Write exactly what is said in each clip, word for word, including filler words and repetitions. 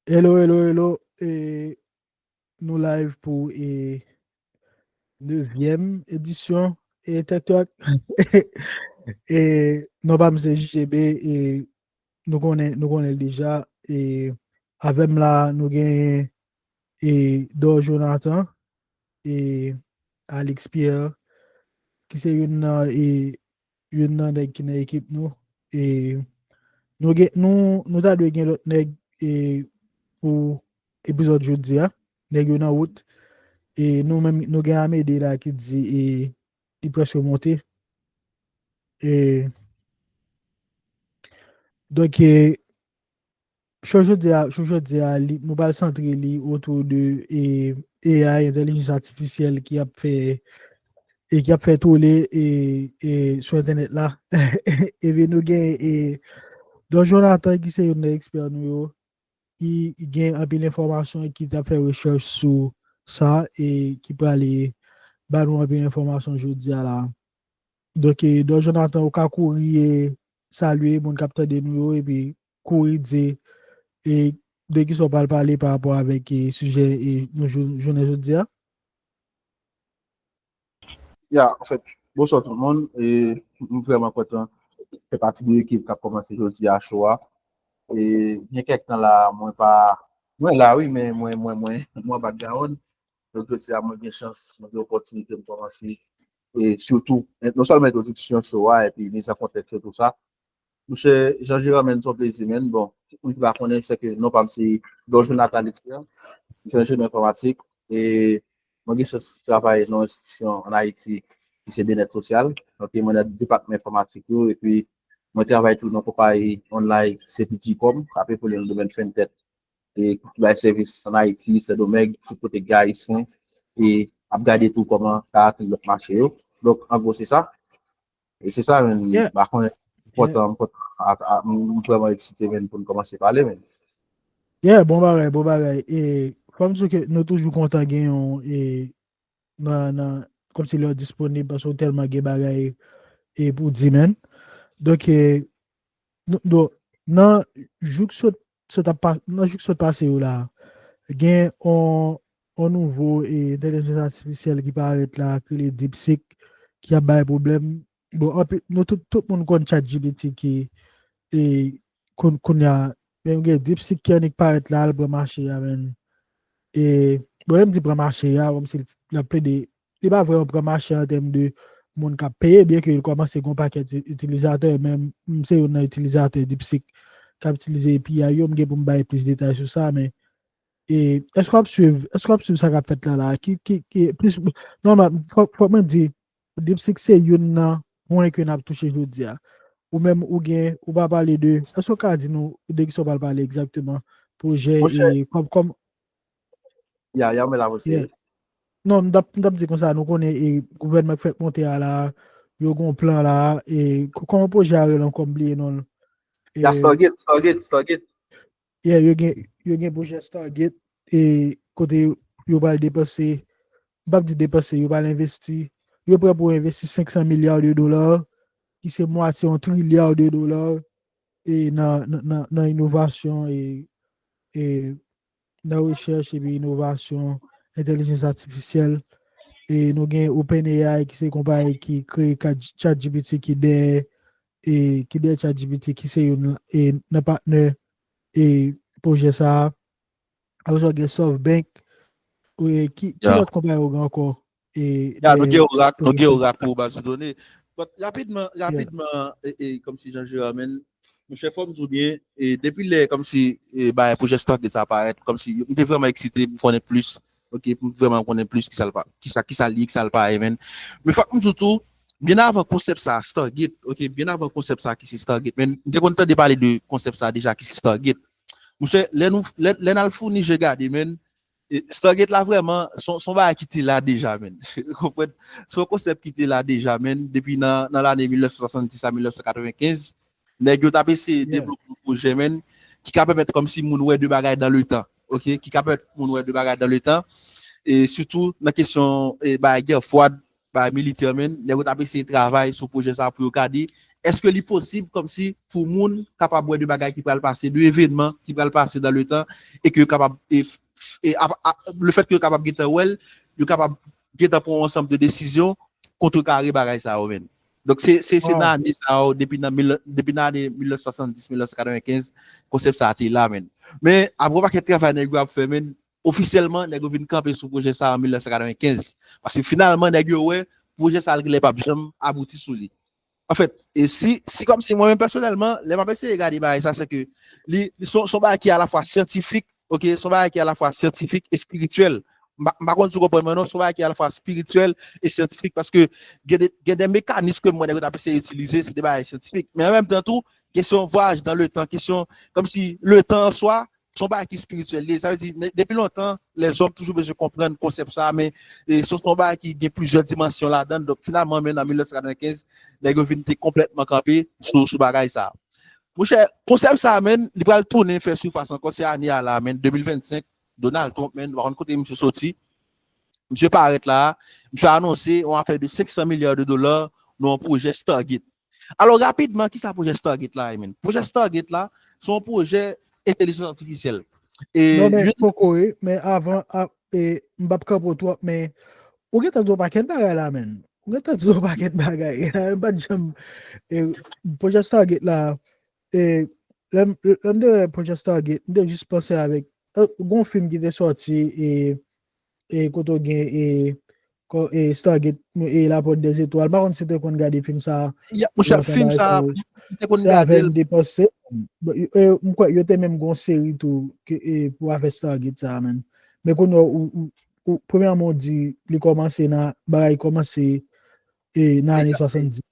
Hello, hello, hello. E nou live pou e, nevyèm edisyon e Tech Talk. E non pa m se J J B, e nou konnen, nou konnen l deja. E avè m la, nou gen e Dor Jonathan, e Alex Pierre, ki se youn nan e youn nan nèg ki nan ekip nou. E nou gen nou nou ta dwe gen lòt nèg e pou epizòd jodi a. Nèg yo nan wout. E nou menm nou gen Amede la ki di e li prèske monte. E donk e Cho jodi a, cho jodi a, li, nou pral santre li otou de e, A I, entèlijans atifisyèl ki ap fè e ki ap fè tole e, e sou entènèt la. Epi nou gen e, Don Jonathan ki se youn nan ekspè nou yo, ki gen anpil enfòmasyon e ki t ap fè rechèch sou sa e ki prale ba nou anpil enfòmasyon jodi a la. Donk, e, Don Jonathan, ou ka kouri e salye moun k ap tande nou yo, epi kouri di e de kisa w pral pale pa rapò avèk e sijè e nou jou- jounen jodi a? Ya, anfèt, bonswa tout moun. E m vrèman kontan fè pati de ekip k ap kòmanse jodi a cho a. E gen kèk tan la, mwen pa mwen la wi, men mwen mwen mwen mwen anba gawon. Donk jodi a mwen gen chans, mwen gen opòtinite pou m kòmanse e sitou non sèlman entwodiksyon cho a epi miz an kontèks yo tou sa. Monchè Jean Gérard, men se yon plezi men. Bon, tout moun ki pa konnen se ke non pa m se Don Jonathan Alex Pierre. M se enjenyè enfòmatik e mwen gen chans travay nan yon enstitisyon ann Ayiti ki se Byenèt Sosyal. Ok, mwen nan depatman enfòmatik yo epi mwen travay tou nan konpayi online C P G Com k ap evolye nan domèn fintech. E ki bay sèvis ann Ayiti, Sendomeng, tout kote k gen Ayisyen e ap gade tou kòman ka atend lòt mache yo. Donk an gwo se sa. E se sa menm, m pa konnen, m kontan, m kontan, m vrèman eksite menm pou n kòmanse pale menm. Yeah, bon bagay, bon bagay. E fò m di ke nou toujou kontan gen yon e nan nan kòmsi lè w disponib paske w tèlman gen bagay e pou di menm. Donk e nan jouk sot sot ap pa- nan jouk sot pase yo la gen on on nouvo e entèlijans atifisyèl ki parèt la ki rele DeepSeek ki ap bay pwoblèm. Bon anpil nou tout tout moun konn ChatGPT ki e kounye a men gen DeepSeek ki annik parèt la al pran mache a menm. E bon lè m di pran mache a kòmsi l ap plede li pa vrèman pran mache an tèm de moun k ap peye byen ke l kòmanse gen yon pakèt itilizatè men m se youn nan itilizatè DeepSeek k ap itilize API yo m gen pou m bay plis detay sou sa men e èske w ap swiv èske w ap swiv sa k ap fèt la la ki ki ki plis nòmal fòk mwen di DeepSeek se youn nan pwen ke n ap touche jodi a. Ou menm ou gen ou pa pale de èske w ka di nou de kisa w pral pale egzakteman pwojè e kòm kòm Ya, ya, mwen la avanse. Non, m t ap m t ap di konsa nou konnen e gouvènman k fèk monte a la yo gen yon plan la e kòman pwojè a rele ankò m bliye non l. Ya, Stargate, Stargate, Stargate. Yeah, yo gen yo gen pwojè Stargate e kote yo pral depanse m p ap di depanse yo pral envesti yo prè pou envesti senk san milya de dola ki se mwatye yon trilya de dola e nan nan nan inovasyon e e nan rechèch epi inovasyon entèlijans atifisyèl e nou gen OpenAI ki se konpayi ki kreye ChatGPT ki dèyè e ki dèyè ChatGPT ki se youn e nan patnè e pwojè sa a. Apre sa w gen SoftBank e ki ki lòt konpayi ou gen ankò e Ya, nou gen Oracle, nou gen Oracle pou baz de done. But rapidman, rapidman, e, e, kòmsi Jean Gérard menm, monchè fò m di w byen, e, depi lè kòmsi e, bagay pwojè Stargate sa parèt, kòmsi m te vrèman eksite pou konnen plis, ok, pou m vrèman konnen plis kisa l pa, kisa, kisa l ye, kisa l pa ye, men. Men fòk m di w tou, byen avan konsèp sa, Stargate, ok, byen avan konsèp sa ki se Stargate, men m te konn tande pale de konsèp sa deja ki se Stargate. Monchè, lè nou, lè, lè n al founi je gade, men, E, Stargate la vrèman, se yon bagay ki te la deja, menn. Ou konprann? Se yon konsèp ki te la deja, menn, depi nan, nan lane mil nèf san swasanndis a mil nèf san katrevenkenz, nèg yo t ap eseye devlope yon pwojè, menn, ki ka pèmèt kòmsi moun wè de bagay dan le tan. Ok? Ki ka pèmèt moun wè de bagay dan le tan. E sitou nan kesyon e, bagay gè fwad, bagay militè, menn, nèg yo t ap eseye travay sou pwojè sa pou yo gade Èske li posib kòmsi pou moun kapab wè de bagay ki pral pase, de evènman ki pral pase dan le tan, e ke yo kapab, e, e, a, a, le fèt ke yo kapab gentan wè l, yo kapab gentan pran yon ansanm de desizyon kontrekare bagay sa yo, menn. Donk, se, se, se nan ane sa yo, depi nan mil, depi nan ane mil nèf san swasanndis, mil nèf san katrevenkenz, konsèp sa a te la, menn. Men, apre yon pakèt travay nèg yo ap fè, menn, ofisyèlman, nèg yo vin kanpe sou pwojè sa a an mil nèf san katrevenkenz. Paske finalman, nèg yo wè, pwojè sa a, l genlè p ap janm abouti sou li. Anfèt, e si, si kòmsi mwen menm pèsonèlman, lè m ap eseye gade bagay sa, se ke li, li son, son bagay ki alafwa syantifik, ok, son bagay ki alafwa syantifik, espirityèl. M pa, m pa konn si w konprann mwen non, son bagay ki alafwa espirityèl e syantifik, paske gen de, gen de mekanis ke mwen nèg yo t ap eseye itilize, se de bagay syantifik. Men an menm tan tou, kesyon vwayaj dan le tan, kesyon, kòmsi le tan an swa, se yon bagay ki espirityèl li ye. Sa vle di, ne- depi lontan, lèzòm toujou bezwen konprann konsèp sa a, men e, se se yon bagay ki gen plizyè dimansyon ladan l. Donk, finalman, men nan mil nèf san katrevenkenz, nèg yo vin te konplètman kanpe sou, sou bagay sa a. Monchè, konsèp sa a, men, li pral tounen fè sifas ankò, se ane a la, men, de mil vennsenk, Donald Trump, men, nou pa konn kote misye soti. Misye parèt la, misye anonse yon afè de senk san milya de dola nan yon pwojè Stargate. Alò, rapidman, ki sa pwojè Stargate la ye, menn? Pwojè Stargate la, se yon pwojè entèlijans atifisyèl. E, Non, men, poko, wi, men avan, a, e, m p ap kanpe w twòp, men ou gentan di yon pakèt bagay la, menn. Ou gentan di yon pakèt bagay. M pa t janm, e, pwojè Stargate la, e, lè m, lè m te wè pwojè Stargate, m te jis panse avèk, e, gon fim ki te sòti, e, e, kote w gen, e, ko- e, Stargate, e, La Porte des Étoiles. M pa konn si w te konn gade fim sa a. Ya, monchè, fim sa a, m te konn gade l. Se avèk Depancé. M kwè yo te menm gon seri tou ke, e, pou afè Stargate sa a, menn. Men kounye a, ou, ou, ou, premyèman, ou di li kòmanse nan, bagay kòmanse, e, nan ane swasanndis.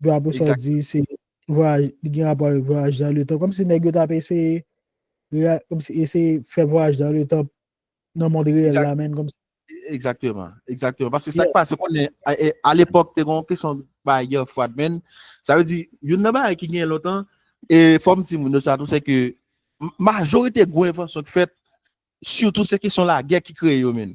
Epi apre sa, ou di se vwayaj, li gen rapò avèk vwayaj dan le tan. Kòmsi nèg yo t ap eseye, kòmsi eseye fè vwayaj dan le tan nan mond reyèl la, menn, kòmsi. Egzakteman, egzakteman. Paske sa k pase, konnen, a, e, alepòk, te gen yon kesyon bay gè fwad, menn. Sa vle di, youn nan bagay ki genyen lontan, e fò m di moun yo sa tou, se ke m- majorite gwo envansyon ki fèt, sitou se kesyon lagè ki kreye yo, menn.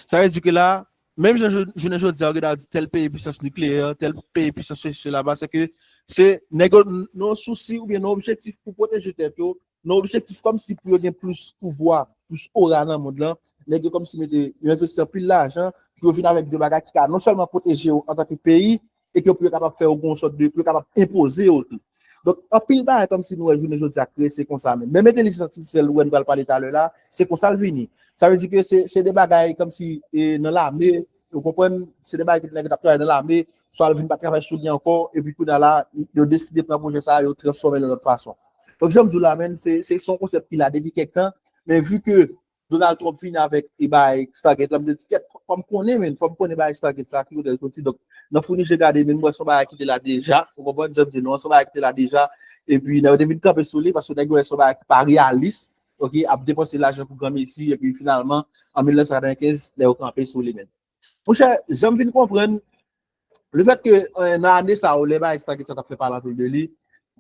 Sa vle di ke la, menm jan jou- jounen jodi a, ou gen dwa di tèl peyi pwisans nikleyè, tèl peyi pwisans sesi, sela, ba, se ke se nèg yo n- nan yon sousi oubyen nan yon objektif pou pwoteje tèt yo, nan objektif kòmsi pou yo gen plis pouvwa, plis ora nan mond lan, nèg yo kòmsi mete, yo envesti anpil lajan pou yo vin avèk de bagay ki ka non sèlman pwoteje yo antanke peyi, e ke pou yo kapab fè yo gen yon sòt de, pou yo kapab enpoze yo tou. Donk, anpil bagay kòmsi nou wè jounen jodi a kreye se konsa menm. Menm entèlijans atifisyèl ou wè nou pral pale talè la, se konsa l vini. Sa vle di ke se, se de bagay kòmsi, e, nan lame, ou konprann, se de bagay ke nèg yo t ap travay nan lame, swa l vin pa travay sou li ankò, epi kounye a la, yo deside pran pwojè sa a, yo transfòme l yon lòt fason. Donk, jan m di w la, menn, se, se, se yon konsèp ki la depi kèk tan, men vi ke Donald Trump vini avèk e bay Stargate la, m te di, kèt, fò m konnen, menn, fò m konnen bay Stargate sa, ki kote l soti. Donk, nan founi je gade, menn, m wè se yon bagay ki te la deja, ou konprann, jan m di nou an, se yon bagay ki te la deja, epi nèg yo te vin kanpe sou li, paske nèg yo wè se yon bagay ki pa reyalis, ok, ap depanse lajan pou granmesi, epi finalman, an mil nèf san katrevenkenz, nèg yo kanpe sou li, menn. Monchè, jan m vin konprann, le fèt ke, e, nan ane sa yo, lè bagay Stargate sa t ap fè pale anpil de li,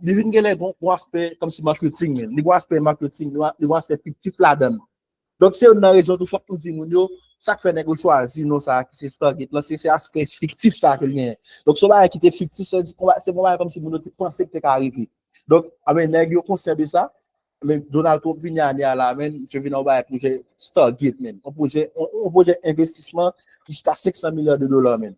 li vin genlè gon, gon aspè kòmsi marketing, menn. Li gon aspè marketing, li gon, li gon aspè fiktif ladan l. Donk, se youn nan rezon tou, fòk nou di moun yo, sa k fè nèg yo chwazi non sa a ki se Stargate lan, se, se aspè fiktif sa a ke l genyen. Donk, se yon bagay ki te fiktif, sa vle di, se yon bagay kòmsi moun yo te panse ki te ka rive. Donk, a ben, nèg yo konsyan de sa, men Donald Trump vini ane a la, menn, misye vin ak yon bagay pwojè Stargate, menn. Yon pwojè, yon, yon pwojè envestisman jiska senk san milya de dola, menn.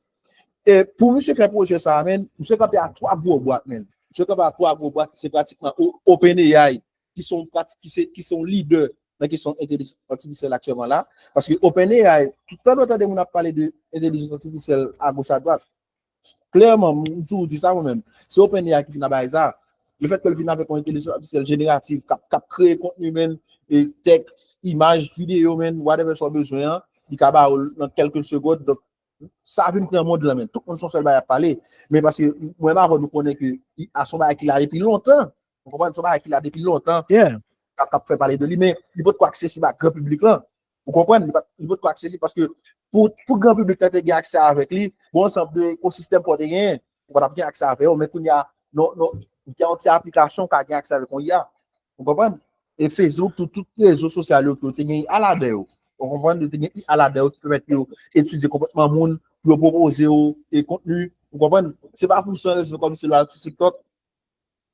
E pou misye fè pwojè sa a, menn, misye kanpe a twa gwo bwat, menn. Misye kanpe a twa gwo bwat, se pratikman O- OpenAI, ki se yon pratik, ki se, ki se yon lidè nan kesyon entèlijans atifisyèl aktyèlman la. Paske OpenAI, tout tan nou tande moun ap pale de entèlijans atifisyèl agoch adwat, klèman, m toujou di sa mwen menm. Se OpenAI ki vin nan bagay sa. Le fèt ke l vin avèk yon entèlijans atifisyèl jeneratif k ap, k ap kreye kontni, menn, e tèks, imaj, videyo, menn, whatever sa w bezwen an, li ka ba ou l nan kèlke segond. Donk, sa vin pran mond lan, menn. Tout moun se yon sèl bagay ap pale. Men paske mwen menm avè w nou konnen ke I A se yon bagay ki la depi lontan. Ou konprann? Se yon bagay ki la depi lontan. K ap, k ap fè pale de li, men li potko aksesib ak gran piblik lan. Ou konprann? Li pa, li potko aksesib paske pou, pou gran piblik lan te gen aksè avèk li, gon ansanm de ekosistèm fò w te genyen. Ou pa t ap gen aksè avè yo, men kounye a, non, non, gen yon ti aplikasyon w ka gen aksè avèk yon I A. Ou konprann? E Facebook, tout, tout rezo sosyal yo, yo te gen I A ladan yo. Ou konprann? Yo te gen I A ladan yo ki pèmèt yo etidye konpòtman moun, pou yo pwopoze yo e kontni. Ou konprann? Se pa pou san rezon kòmsi lè w al sou TikTok,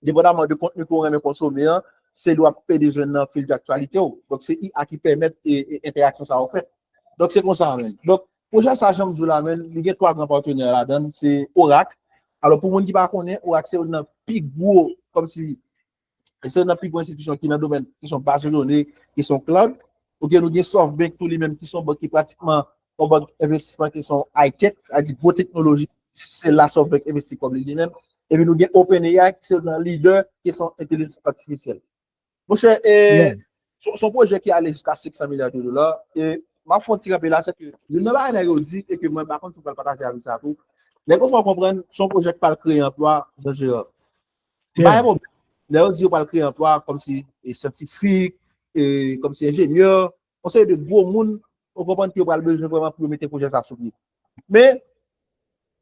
depandaman de kontni ke w renmen konsome an, se li w ap pede jwenn nan fil de aktyalite w. Donk, se I A ki pèmèt e, e, entèraksyon sa yo fèt. Donk, se konsa menm. Donk, pwojè sa, jan m di w la menm, li gen twa gran patnè ladan l, se Oracle. Alò, pou moun ki pa konnen, Oracle se youn nan pi gwo, kòmsi, se youn nan pi gwo enstitisyon ki nan domèn kesyon baz de done, kesyon cloud. Ok, nou gen SoftBank tou li menm, ki se yon bank ki pratikman yon bank envestisman kesyon high-tech, sa di gwo teknoloji, se la SoftBank envesti kòb li li menm. Epi nou gen OpenAI, ki se youn nan lidè kesyon entèlijans atifisyèl. Monchè, e, se se yon pwojè ki ale jiska senk san milya de dola. E m ap fè yon ti kanpe la, se ke youn nan bagay nèg yo di, e ke mwen m pa konn si w pral pataje avi sa tou. Nèg yo fè w konprann, se yon pwojè ki pral kreye anplwa, Jean Gérard. M pa gen pwoblèm. Lè yo di yo pral kreye anplwa, kòmsi e syantifik, e kòmsi enjenyè, yon seri de gwo moun, ou konprann ke yo pral bezwen vrèman pou yo mete pwojè sa sou pye. Men,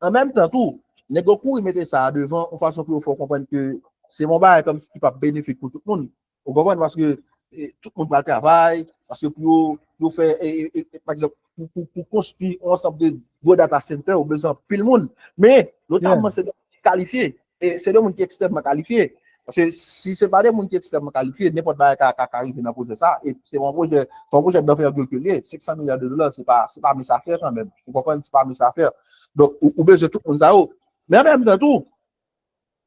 an menm tan tou, nèg yo kouri mete sa a devan, yon fason pou yo fè w konprann ke se yon bagay kòmsi ki p ap benefik pou tout moun. Ou konprann? Paske e, tout moun pral travay, paske pou yo, yo fè, e, e, e, pa egzanp, pou, pou, pou konstwi yon ansanm de gwo data center, ou bezwen anpil moun. Men, notamman, se de moun ki kalifye. E se de moun ki ekstrèmman kalifye. Paske si se pa de moun ki ekstrèmman kalifye, nenpòt bagay ka, ka, ka rive nan pwojè sa. E se yon pwojè, se yon pwojè d'anvergure ke l ye. Senk san milya de dola, se pa, se pa mince affaire kanmenm. Ou konprann? Se pa mince affaire. Donk, ou, ou bezwen tout moun sa yo. Men an menm tan tou,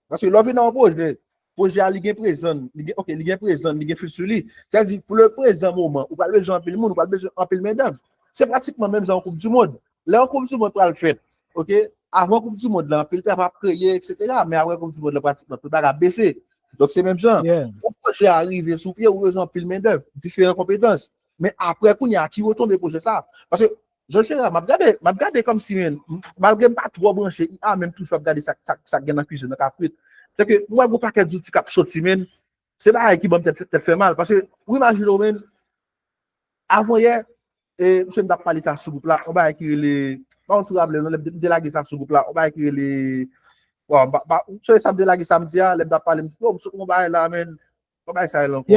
paske lè w vin nan yon pwojè, pwojè a li gen prezan, li gen, ok, li gen prezan, li gen fiti li. Sa vle di, pou le prezan moman, ou pral bezwen anpil moun, ou pral bezwen anpil mendèv. Se pratikman menm jan yon koup di mond. Lè yon koup di mond pral fèt, ok, avan koup di mond la, anpil travay ap kreye, etsetera. Men apre koup di mond la, pratikman tout bagay ap bese. Donk, se menm jan. Pou pwojè a rive sou pye, ou bezwen anpil mendèv, diferan konpetans. Men apre, kounye a, ki retonbe pwojè sa? Paske, Jean Gérard, m ap gade, m ap gade kòmsi, men, malgre m pa twò branche I A, men m toujou ap gade sa, sa, sa k gen nan kizin nan ka frit. Se ke m wè gon pakèt zouti k ap soti, men, se bagay ki ban m tèt, tèt fè mal. Paske, ou imajine w, men, avan yè, e, m sonje m t ap pale sa sou gwoup la, yon bagay ki rele, m pa konn si w raple l non, lè m te, m te lage sa sou gwoup la, yon bagay ki rele, bon, m pa, m pa, m sonje sa m te lage samdi a, lè m t ap pale, m di, yo, m sot yon bagay la, men, yon bagay sa rele ankò a,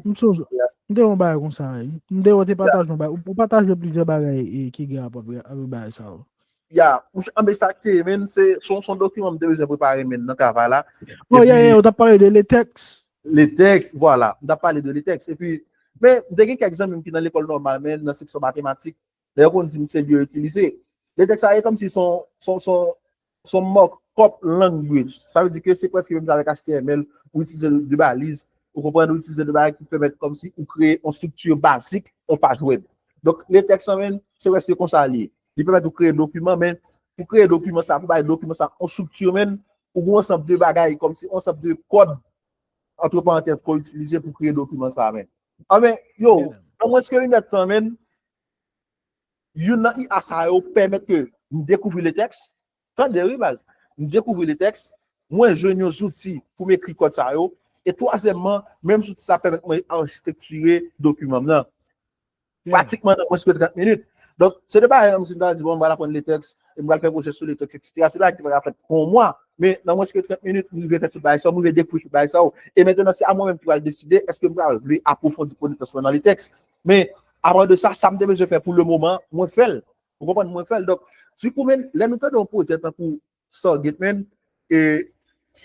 m sonje, m te yon bagay konsa, wi. M te, ou te pataje yon bagay, ou pataje plizyè bagay e, ki gen rapò avèk bagay sa yo. Ya, anben sa k te ye, men, se, se yon, se yon dokiman m te bezwen prepare, men, nan travay la. Oh, yeah, yeah, ou t ap pale de Letèks. Letèks, vwala. M t ap pale de Letèks. Epi, men, m te gen kèk zanmi m ki nan lekòl nòmal, men, nan seksyon matematik. Lè yo konn di m se byo itilize. Letèks sa, e kòmsi se yon, se yon, se yon, se yon markup language. Sa vle di ke se prèske menm jan avèk H T M L, ou itilize de baliz, ou konprann, ou itilize de bagay ki pèmèt kòmsi ou kreye yon estrikti bazik, yon paj wèb. Donk, Letèks sa menm, se prèske konsa li ye. Li pèmèt ou kreye dokiman, men pou kreye dokiman sa, pou bay dokiman sa yon estrikti, men, ou gen yon ansanm de bagay, kòmsi yon ansanm de kòd, antre parantèz, ke w itilize pou kreye dokiman sa, men. Anben, yo, nan mwens ke inèdtan, men, youn nan I A sa yo pèmèt ke m dekouvri Letèks. Tande wi, baz. M dekouvri Letèks, mwen jwenn yon zouti pou m ekri kòd sa yo. E twazyèmman, menm zouti sa pèmèt mwen achitekture dokiman m nan. Pratikman nan mwens ke trant minit. Donk, se de bagay, menm si m ta di, bon, m pral aprann Letèks, e m pral fè pwojè sou Letèks, etsetera. Se bagay ki pa ka fèt pou yon mwa. Men, nan mwens ke trant minit, m rive fè tout bagay sa yo, m rive dekouvri tout bagay sa yo. E mentnan, se a mwen menm ki pral deside, èske m pral vle apwofondi konetans mwen nan Letèks. Men, avan de sa, sa m te bezwen fè pou le moman, mwen fè l. Ou konprann, mwen fè l. Donk, dikou, men, lè nou tande yon pwojè tankou Stargate, men, e,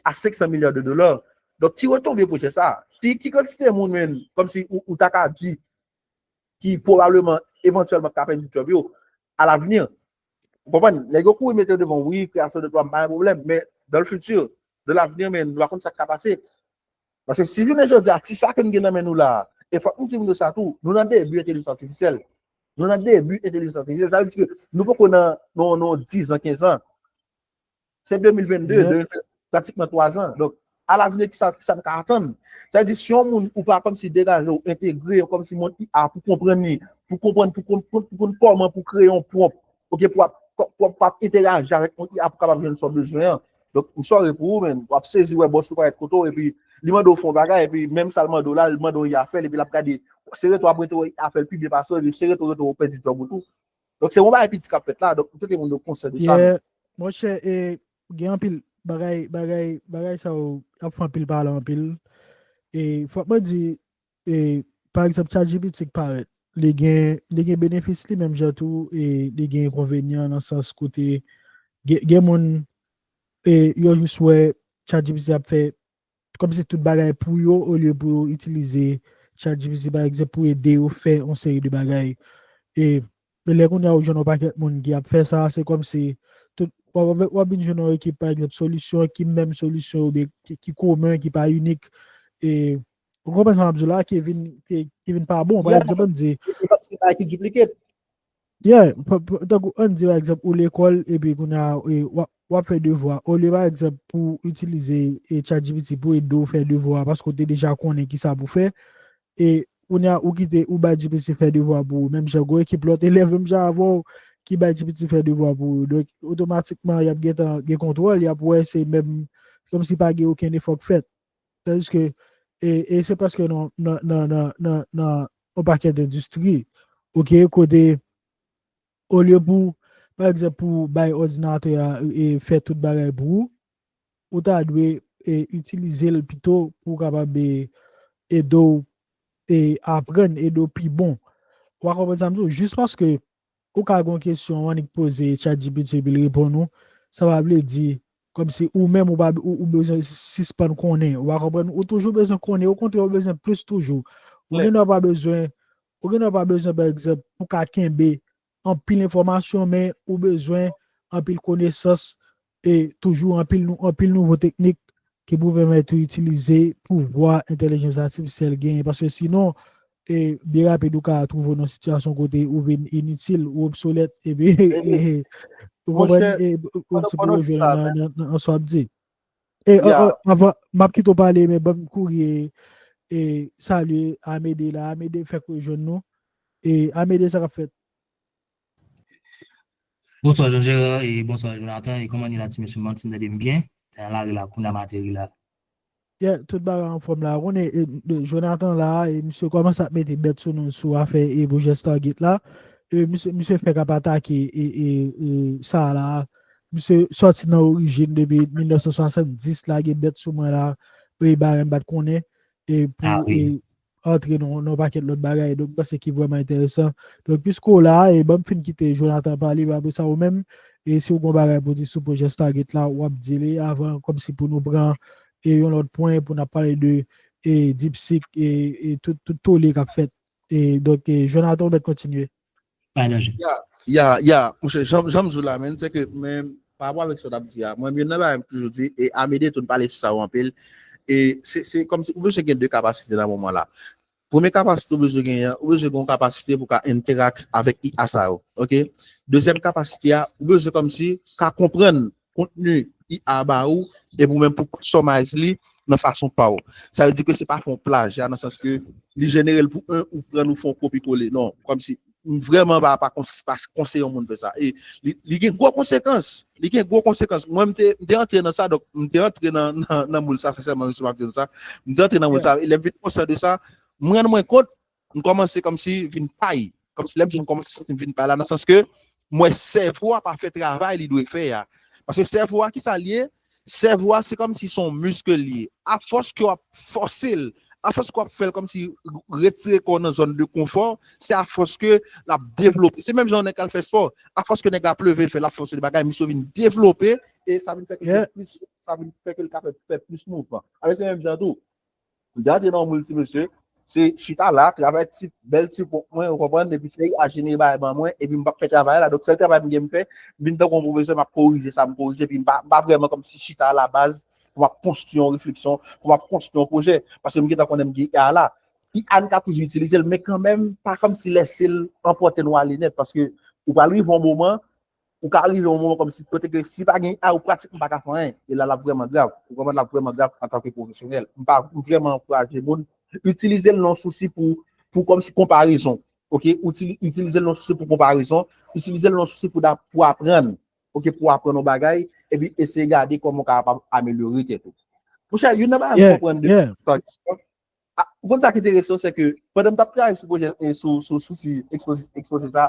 a senk san milya de dola. Donk, ki retonbe pwojè sa? Ki, ki kantite moun, men, kòmsi ou, ou ta ka di, ki pwobableman, evantyèlman, ka pèdi djòb yo, alavni? Ou konprann? Nèg yo kouri mete yo devan, wi, kreyasyon de djòb, pa gen pwoblèm, men, dans le futur, dans l'avenir, men, nou pa konn sa k ka pase. Paske si jounen jodi a, ti sa ke n gen nan men nou la a, e fòk nou di moun yo sa tou, nou nan debi entèlijans atifisyèl. Nou nan debi entèlijans atifisyèl. Sa vle di ke nou poko nan, nan, nan dizan, kenzan. Se de mil vennde, de mil vennde, pratikman twazan. Donk, alavni, kisa, kisa n ka atann? Sa vle di, si yon moun, ou pa kòmsi degaje w, entegre w kòmsi monn I A pou konprann li, pou konprann, pou konn, pou konn kòman pou kreye yon pwonp, ok, pou ap, pou, pou ap enteraji avèk yon I A pou kapab jwenn sa w bezwen an. Donk, m sòri pou ou, men, w ap sezi wè bòs ou parèt kote w, epi li mande w fè yon bagay, epi menm sa l mande w la, li mande w I A fè l, epi l ap gade, se rete w ap rete w I A fè l pi byen pase w, epi se rete w rete w pèdi djòb ou tou. Donk, se yon bagay piti k ap fèt la, donk, m swete moun yo konsyan de sa. Yeah, monchè, e, gen anpil bagay, bagay, bagay sa yo ap fè anpil pale anpil. E, fòk mwen di, e, pa egzanp, ChatGPT k parèt, li gen, li gen benefis li menm jan tou, e li gen enkonvenyan nan sans kote gen, gen moun, e yo jis wè ChatGPT ap fè kòmsi tout bagay pou yo, olye pou yo itilize ChatGPT, pa egzanp, pou ede yo fè yon seri de bagay. E, e lè kounye a ou jwenn yon pakèt moun ki ap fè sa, se kòmsi tout, w ap, w ap vin jwenn yon ekip, pa egzanp, solisyon ki menm solisyon, oubyen ki, ki komen, ki pa inik. E, ou konprann sa m ap di w la, ki vin, ki, ki vin pa bon. Pa egzanp, ann di, e kòmsi bagay ki duplicate. Yeah, tankou ann di pa egzanp ou lekòl epi kounye a w ap fè devwa. Olye pa egzanp pou itilize ChatGPT pou ede w fè devwa paske w te deja konnen kisa pou fè. E kounye a ou kite ou bay GPT fè devwa pou ou. Menm jan gwo ekip lòt elèv menm jan avè w ki bay GPT fè devwa pou ou. Donk otomatikman y ap gentan gen kontwòl, y ap wè se menm kòmsi pa gen okenn efò k fèt. Tandiske, e, e se paske nan, nan, nan, nan, nan, nan yon pakèt endistri, oke, kote, olye pou, pa egzanp, pou bay òdinatè a e fè tout bagay pou ou, ou ta dwe e, itilize l pito pou w kapab e, ede w e, aprann, ede w pi bon. Ou a konprann sa m di w? Jis paske ou ka gen yon kesyon, ou annik poze ChatGPT epi l reponn ou, sa pa vle di kòmsi ou menm ou pa ou, ou bezwen sispann konnen. Ou pa konprann? Ou toujou bezwen konnen, okontrè, ou bezwen plis toujou. Ou gendwa pa bezwen, ou gendwa pa bezwen, pa egzanp, pou ka kenbe anpil enfòmasyon, men ou bezwen anpil konesans e toujou anpil, nou, anpil nouvo teknik ki pou pèmèt ou itilize pouvwa entèlijans atifisyèl genyen. Paske sinon, e byen rapid ou ka twouve w nan sitiyasyon kote ou vin initil, ou obsolèt, epi e, ou konprann, e, ou se pou rejwenn nan, nan, nan sa w ap di. E avan, m ap kite w pale, men ban m kouri e salye Amede la. Amede fèk rejwenn nou. E Amede, sa k ap fèt? Bonswa Jean Gérard e bonswa Jonathan, e kòman nou ye la ti mesye? M santi m tande m byen. Te nan lari la, kounye a m ateri la. Yeah, tout bagay anfòm la. Ou konnen e, e, Jonathan la, e misye kòmanse ap mete bèt sou nou sou afè e pwojè Stargate la. E misye, misye fèk ap atake e, e, e sa la. Misye sòti nan orijin depi mil nèf san swasanndis la, gen bèt sou mwen la. E bagay m pa t konnen. E pou e, antre nan yon pakèt lòt bagay. Donk, m panse ki vrèman enteresan. Donk, piske w la, e ban m fin kite Jonathan pale, apre sa ou menm, e si w gen yon bagay pou di sou pwojè Stargate la, w ap di li avan, kòmsi pou nou pran e yon lòt pwen pou n ap pale de e, DeepSeek e, e tout, tout tole k ap fèt. E, donk, e, Jonathan, ou mèt kontinye. Pa gen danje. Ya, ya, monchè, jan, jan m di w la, men, se ke men, pa rapò avèk sa w t ap di a, mwen, youn nan bagay m toujou di, e Amede tou, n pale sou sa yo anpil, e se, se kòmsi ou bezwen gen de kapasite nan moman la. Premye kapasite ou bezwen genyen an, ou bezwen gen yon kapasite pou ka interact avèk I A sa yo, oke? Dezyèm kapasite a, ou bezwen kòmsi ka konprann kontni I A ba ou, epi ou menm pou customize li nan fason pa w. Sa vle di ke se pa fè yon plaja nan sans ke li jenere l pou en, ou pran l ou fè yon kopi kole. Non, kòmsi m vrèman pa, pa, kons, pa konseye yon moun fè sa. E li, li gen gwo konsekans. Li gen gwo konsekans. Mwen, m te, m te antre nan sa, donk m te antre nan, nan, nan moul sa, sensèman, mesye, m ap di nou sa. M te antre nan moul sa, e lè m vin konsyan de sa, m rann mwen kont, m kòmanse kòmsi vin pay. Kòmsi lè m di m kòmanse santi m vin pay la, nan sans ke m wè sèvo a pa fè travay li dwe fè a. Paske sèvo a, kisa l ye? Sèvo a, se kòmsi se yon misk ke l ye. Afòs ke w ap fòse l, afòs ke w ap fè l kòmsi retire kò w nan zòn de konfò, se afòs ke l ap devlope. Se menm jan yon nèg k al fè spò. Afòs ke nèg la ap leve, l fè, l ap fè yon seri de bagay, misye vin devlope, e sa vin fè ke l gen plis, sa vin fè ke l ka fè, fè plis mouvman. Alò, se menm jan tou. M te antre nan yon moul ti mesye, se chita la, travay ti, bèl ti ponp mwen, ou konprann, epi fè I A jenere bagay ban mwen, epi m p ap fè travay la. Donk, sèl travay m gen m fè, m vin tankou yon pwofesè, m ap korije sa m korije, epi m pa, m pa vrèman kòmsi chita alabaz pou m ap konstwi yon refleksyon, pou m ap konstwi yon pwojè, paske m gentan konnen m gen I A la. I A n ka toujou itilize l, men kanmenm, pa kòmsi lèse l anpòte nou ale nèt, paske ou pral rive yon moman, ou ka rive yon moman kòmsi kote ke si pa gen I A, ou pratikman pa ka fè anyen. E la, l ap vrèman grav. Ou konprann, l ap vrèman grav antanke pwofesyonèl. M pa, m vrèman ankouraje moun itilize l nan sousi pou, pou kòmsi konparezon. Oke? Itilize l nan sousi pou konparezon. Itilize l nan sousi pou, pou aprann. Oke? Pou aprann yon bagay. Epi eseye gade kòman w kapab amelyore tèt ou. Monchè, youn nan bagay m konprann de sa, ou konn sa ki enteresan, se ke pandan m t ap travay sou pwojè, sou, sou, sou, sou ekspoze, ekspoze sa,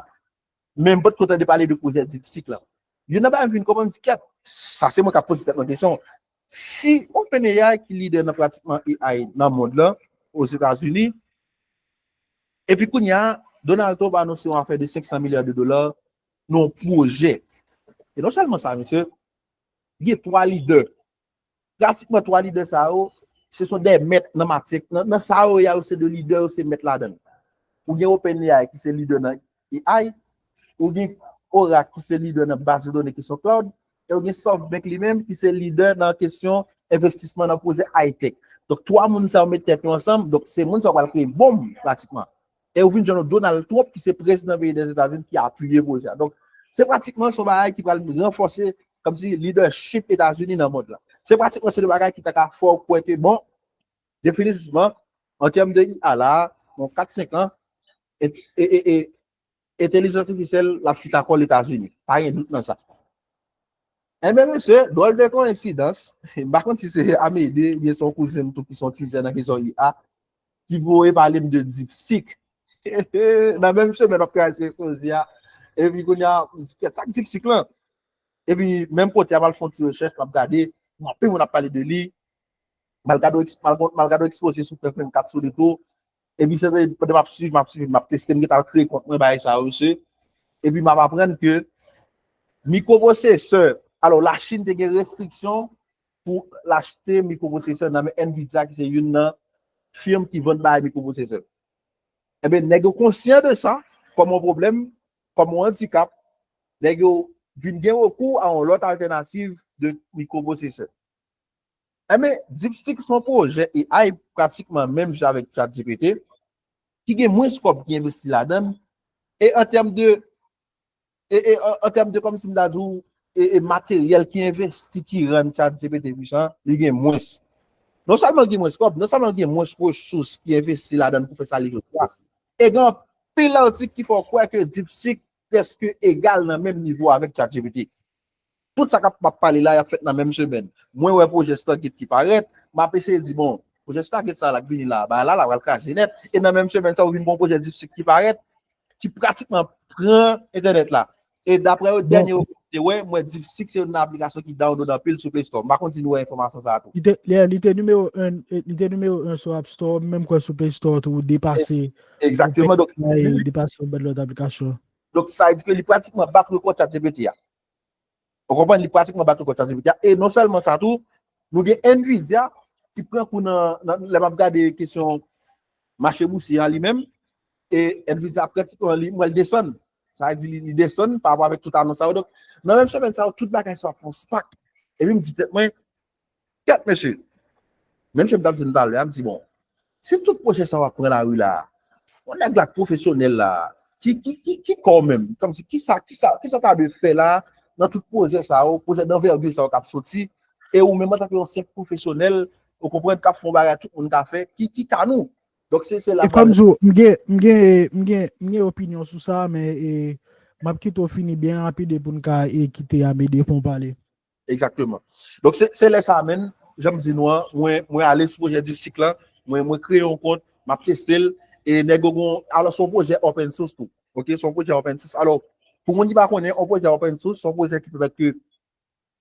men m potko tande pale de pwojè DeepSeek la. Youn nan bagay m vin konprann, m di, kèt, sa se mwen k ap poze tèt mwen kesyon. Si OpenAI ki lidè nan pratikman A I nan mond lan, Ozetazini, epi kounye a, Donald Trump anonse yon afè de senk san milya de dola nan yon pwojè. E non sèlman sa, mesye, gen twa lidè. Pratikman twa lidè sa yo, se son de mèt nan matyè, nan, nan sa yo, ya yo se de lidè, yo se mèt ladan. Ou gen OpenAI ki se lidè nan A I, ou gen Oracle ki se lidè nan baz de done kesyon cloud, e ou gen SoftBank li menm ki se lidè nan kesyon envestisman nan pwojè high-tech. Donk, twa moun sa yo met tèt yo ansanm, donk se moun sa yo pral kreye bonm pratikman. E ou vin jwenn Donald Trump ki se prezidan peyi Dèzetazini ki apiye pwojè a. Donk, se pratikman son bagay ki pral ranfòse kòmsi leadership Etazini nan mond lan. Se pratikman se de bagay ki ta ka fè w kwè ke, bon, definitivman, an tèm de I A la, nan kat senk an, e, e, e, e, entèlijans atifisyèl l ap chita kò Etazini. Pa gen dout nan sa. Enben, mesye, dwòl de koyensidans, m pa konn si se Amédée, oubyen se yon kouzen m tou ki se yon tizè nan kesyon I A, ki voye pale m de DeepSeek. Nan menm semèn, w ap kraze sou rezo a. Epi kounye a, m di, "Kèt, sa k DeepSeek lan?" Epi, menm kote a, m al fè yon ti rechèch, m ap gade, anpil moun ap pale de li. M al gade, m al gade ekspoze sou F F vennkat sou li tou. Epi, se pandan m ap swiv, m ap swiv, m ap teste, m gentan al kreye kont mwen, bagay sa yo, mesye. Epi, m ap aprann ke mikropwosesè, alò, Lachin te gen restriksyon pou l achte mikropwosesè nan men Nvidia, ki se youn nan fim ki vann bagay mikropwosesè. Enben, nèg yo konsyan de sa, kòm yon pwoblèm, kòm yon andikap, nèg yo vin gen rekou a yon lòt altènativ de mikropwosesè. Enben, DeepSeek se yon pwojè A I pratikman menm jan avèk ChatGPT, ki gen mwens kòb ki envesti ladan l, e an tèm de, e, e, an, an tèm de, kòmsi m ta di w, e, e materyèl ki envesti ki rann ChatGPT pwisan, li gen mwens. Non sèlman l gen mwens kòb, non sèlman l gen mwens resous ki envesti ladan l pou fè sa li jodi a, e gen anpil atik ki fè w kwè ke DeepSeek prèske egal nan menm nivo avèk ChatGPT. Tout sa k ap, m ap pale la, y ap fèt nan menm semèn. Mwen wè pwojè Stargate ki parèt, m ap eseye di, bon, pwojè Stargate sa la k vini la, bagay la, la pral kraze nèt. E nan menm semèn sa, ou vin gen yon pwojè DeepSeek ki parèt, ki pratikman pran entènèt la. E daprè yo, dènye yo te wè, m wè DeepSeek se youn nan aplikasyon ki download anpil sou Play Store. M pa konn si nou wè enfòmasyon sa a tou. Li te, li, li te nimewo en, li te nimewo en sou App Store, menm kwè sou Play Store tou, depase. Egzakteman, donk, li depase yon bann lòt aplikasyon. Donk, sa vle di ke li pratikman bat rekò ChatGPT a. Ou konprann, li pratikman bat rekò ChatGPT a. E non sèlman sa tou, nou gen Nvidia ki pran kou nan, nan, lè m ap gade kesyon mache bousye a li menm, e Nvidia pratikman li, m wè l desann. Sa vle di li, li desann pa rapò avèk tout anons sa yo. Donk, nan menm semèn sa yo, tout bagay sa yo fè yon spak. Epi m di tèt mwen, kèt, mesye. Menm jan m t ap di n talè a, m di, bon, si tout pwojè sa yo ap pran lari la, yon nèg la k pwofesyonèl la, ki, ki, ki, ki kò w menm? Kòmsi, kisa, kisa, kisa w ta dwe fè la, nan tout pwojè sa yo, pwojè danvègi sa yo k ap soti, e ou menm antanke yon senp pwofesyonèl, ou konprann, k ap fè yon bagay tout moun ka fè, ki, ki ka nou? Donk, se, se la. E kòm di w, m gen, m gen, m gen, m gen opinyon sou sa, men, e, m ap kite w fini byen rapid e pou n ka, e, kite Amédée fè yon pale. Egzakteman. Donk, se, se lè sa a menm, jan m di nou an, mwen, mwen ale sou pwojè DeepSeek lan, mwen, mwen kreye yon kont, m ap teste l, e nèg yo gon, alò, se yon pwojè open source tou. Oke, se yon pwojè open source. Alò, pou moun ki pa konnen, yon pwojè open source, se yon pwojè ki pèmèt ke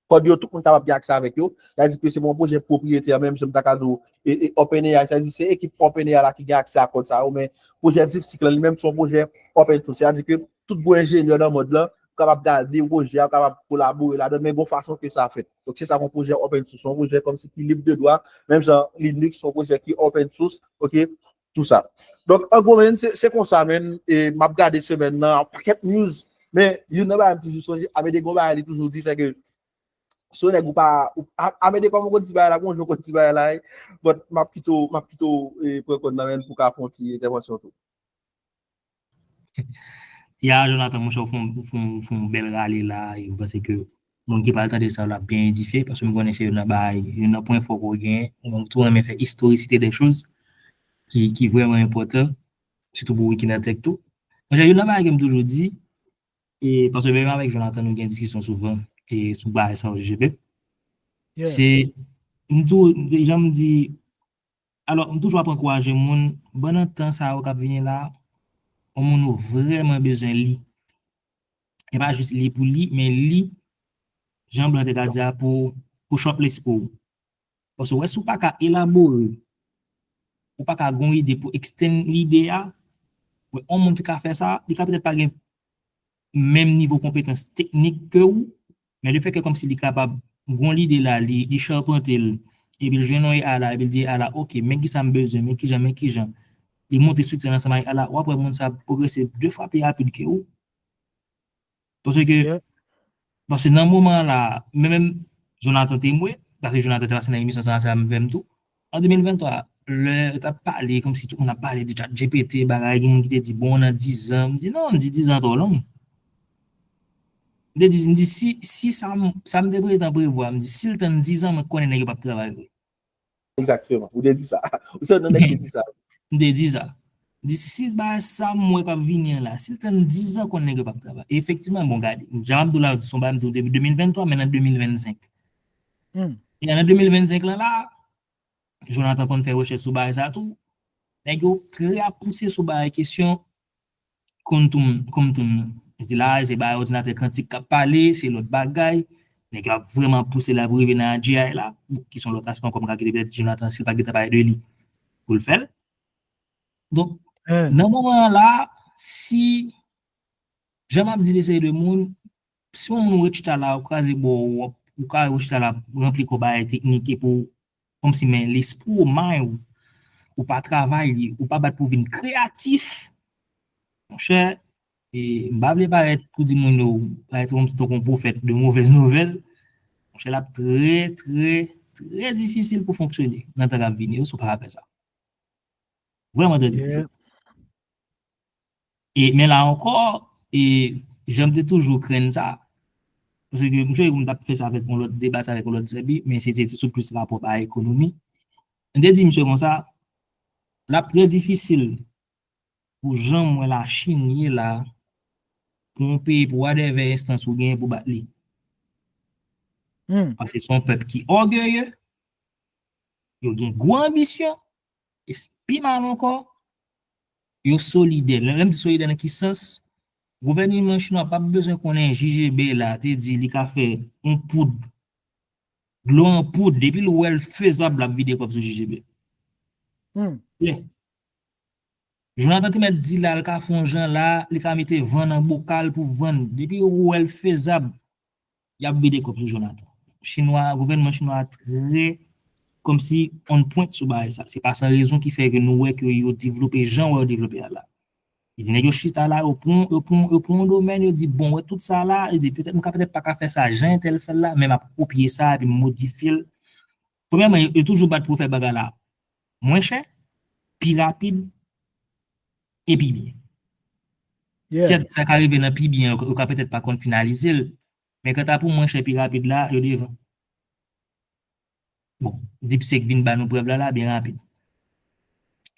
kòd yo, tout moun kapab gen aksè avèk yo. Sa vle di ke se yon pwojè pwopriyetè, menm jan m ta ka di w, e, e OpenAI, sa vle di se ekip OpenAI la ki gen aksè a kòd sa yo, men pwojè DeepSeek lan, li menm, se yon pwojè open source. Sa vle di ke tout gwo enjenyè nan mond lan, ou kapab gade pwojè a, ou kapab kolabore ladan, men gon fason ke sa fèt. Donk, se sa yon pwojè open source, yon pwojè kòmsi ki lib de dwa, menm jan Linux, yon pwojè ki open source, oke, tou sa. Donk, an gwo, men, se, se konsa, men, e m ap gade semèn nan, yon pakèt news, men, youn nan bagay m toujou sonje, Amédée gon bagay li toujou di, se ke si yon nèg ou pa, ou, A-, Amédée kòman w konn di bagay la, gon jan w konn di bagay la, e, but m ap kite w, m ap kite w, e, pran kòn nan men pou w ka fè yon ti entèvansyon tou. Ya, Jonathan, monchè, ou fè yon, ou fè yon, ou fè yon bèl rale la, e m panse ke moun ki pral tande sa yo, l ap byen edifye, paske m konnen se youn nan bagay, youn nan pwen fò ke w genyen, ou menm tou renmen fè istorisite de choz ki, ki vrèman enpòtan, sitou pou Wikinatech tou. Monchè, youn nan bagay ke m toujou di, e paske menm avèk Jonathan, nou gen diskisyon souvan, e sou bagay sa yo, G G P. Yeah. Se, m tou, jan m di, Alò, m toujou ap ankouraje moun, pandan tan sa yo k ap vini la, yon moun ou vrèman bezwen li. E pa jis li pou li, men li, jan blan te ka di a, pou, pou chòp lespri w. Paske w wè, si w pa ka elabore, ou pa ka gon ide pou extend lide a, wè, yon moun ki ka fè sa, li ka petèt pa gen menm nivo konpetans teknik ke w, men lefètke kòmsi li kapab gon lide la, li, li chapante l, epi l jwenn yon A I la, epi l di A I la, ok, men kisa m bezwen, men kijan, men kijan. Li monte estrikti ansanm ak A I la, w ap wè moun sa ap pwogrese de fwa pi rapid ke ou. Paske, paske nan moman la, men menm Jonathan te mwe, paske Jonathan te pase nan emisyon sa ansanm avè m tou. An de mil venntwa, lè yo t ap pale, kòmsi tout moun ap pale de ChatGPT, bagay, gen moun ki te di, bon, nan dizan, m di, non, m di dizan twò long. M te di, m di, si, si sa m, sa m te pretan prevwa, m di, si l tann dizan, mwen konnen nèg yo p ap travay vre. Egzakteman. Ou te di sa. Ou se nan nèg ki di sa. M te di sa. M di, si bagay sa m wè k ap vini an la, si l tann dizan, konnen nèg yo p ap travay. E efektivman, bon, gade, jan m ap di w la, se yon bagay m di w depi de mil venntwa, men nan de mil vennsenk. E nan de mil vennsenk lan la, Jonathan konn fè rechèch sou bagay sa tou. Nèg yo trè ap pouse sou bagay kesyon Compton, Compton. Di la, se bagay òdinatè kantik k ap pale, se lòt bagay. Nèg yo ap vrèman pouse la pou rive nan A G I la, ki se yon lòt aspè ankò m ka kite petèt Jonathan, si l pa gentan pale de li, pou l fè l. Donk, nan moman an la, si jan m ap di de seri de moun, si yon moun ou ret chita la, ou kraze bò w, ou ka ret chita la, ranpli kò bagay teknik epi w, kòmsi men lespri w, may ou, ou pa travay li, ou pa bat pou vin kreyatif, monchè, e m pa vle parèt pou di moun yo, parèt kòmsi tankou yon pwofèt de movèz nouvèl, monchè, l ap trè, trè, trè difisil pou fonksyone nan tan k ap vini yo, si w pa ka fè sa. Vrèman trè difisil. E, men la ankò, e, jan m te toujou krenn sa, paske m sonje m t ap fè sa avèk yon lòt, deba sa avèk yon lòt zèbi, men se te sou plis rapò ba ekonomi. M te di misye konsa, l ap trè difisil pou jan m wè Lachin ye la, pou yon peyi, pou whatever enstans ou genyen pou bat li. Paske se yon pèp ki ògeye, yo gen gwo anbisyon, e pi mal ankò, yo solidè. Lè m di solidè nan ki sans, gouvènman chinwa p ap bezwen konnen J G B la te di li ka fè yon poud, dlo an poud, depi l wè l fezab, l ap vide kòb sou J G B. Klè. Jonathan te mèt di la, l ka fè yon jan la, li ka mete van nan bokal pou vann. Depi yo wè l fezab, y ap vide kòb sou Jonathan. Chinwa, gouvènman chinwa a trè kòmsi on pwent sou bagay sa. Se pa san rezon ki fè ke nou wè ke yo devlope jan wè yo devlope a la. Li di nèg yo chita la, yo pran, yo pran, yo pran yon domèn, yo di, bon, wè tout sa la, li di, petèt, m ka petèt pa ka fè sa jan entèl fè l la, men m ap kopye sa epi m modifye l. Premyèman, yo, yo toujou bat pou fè bagay la mwen chè, pi rapid, e pi byen. Sèt, sa ka rive nan pi byen, yo, yo ka petèt pa konn finalize l, men kanta pou mwen chè, pi rapid la, yo devan. Bon, DeepSeek vin ba nou prèv la, la, byen rapid.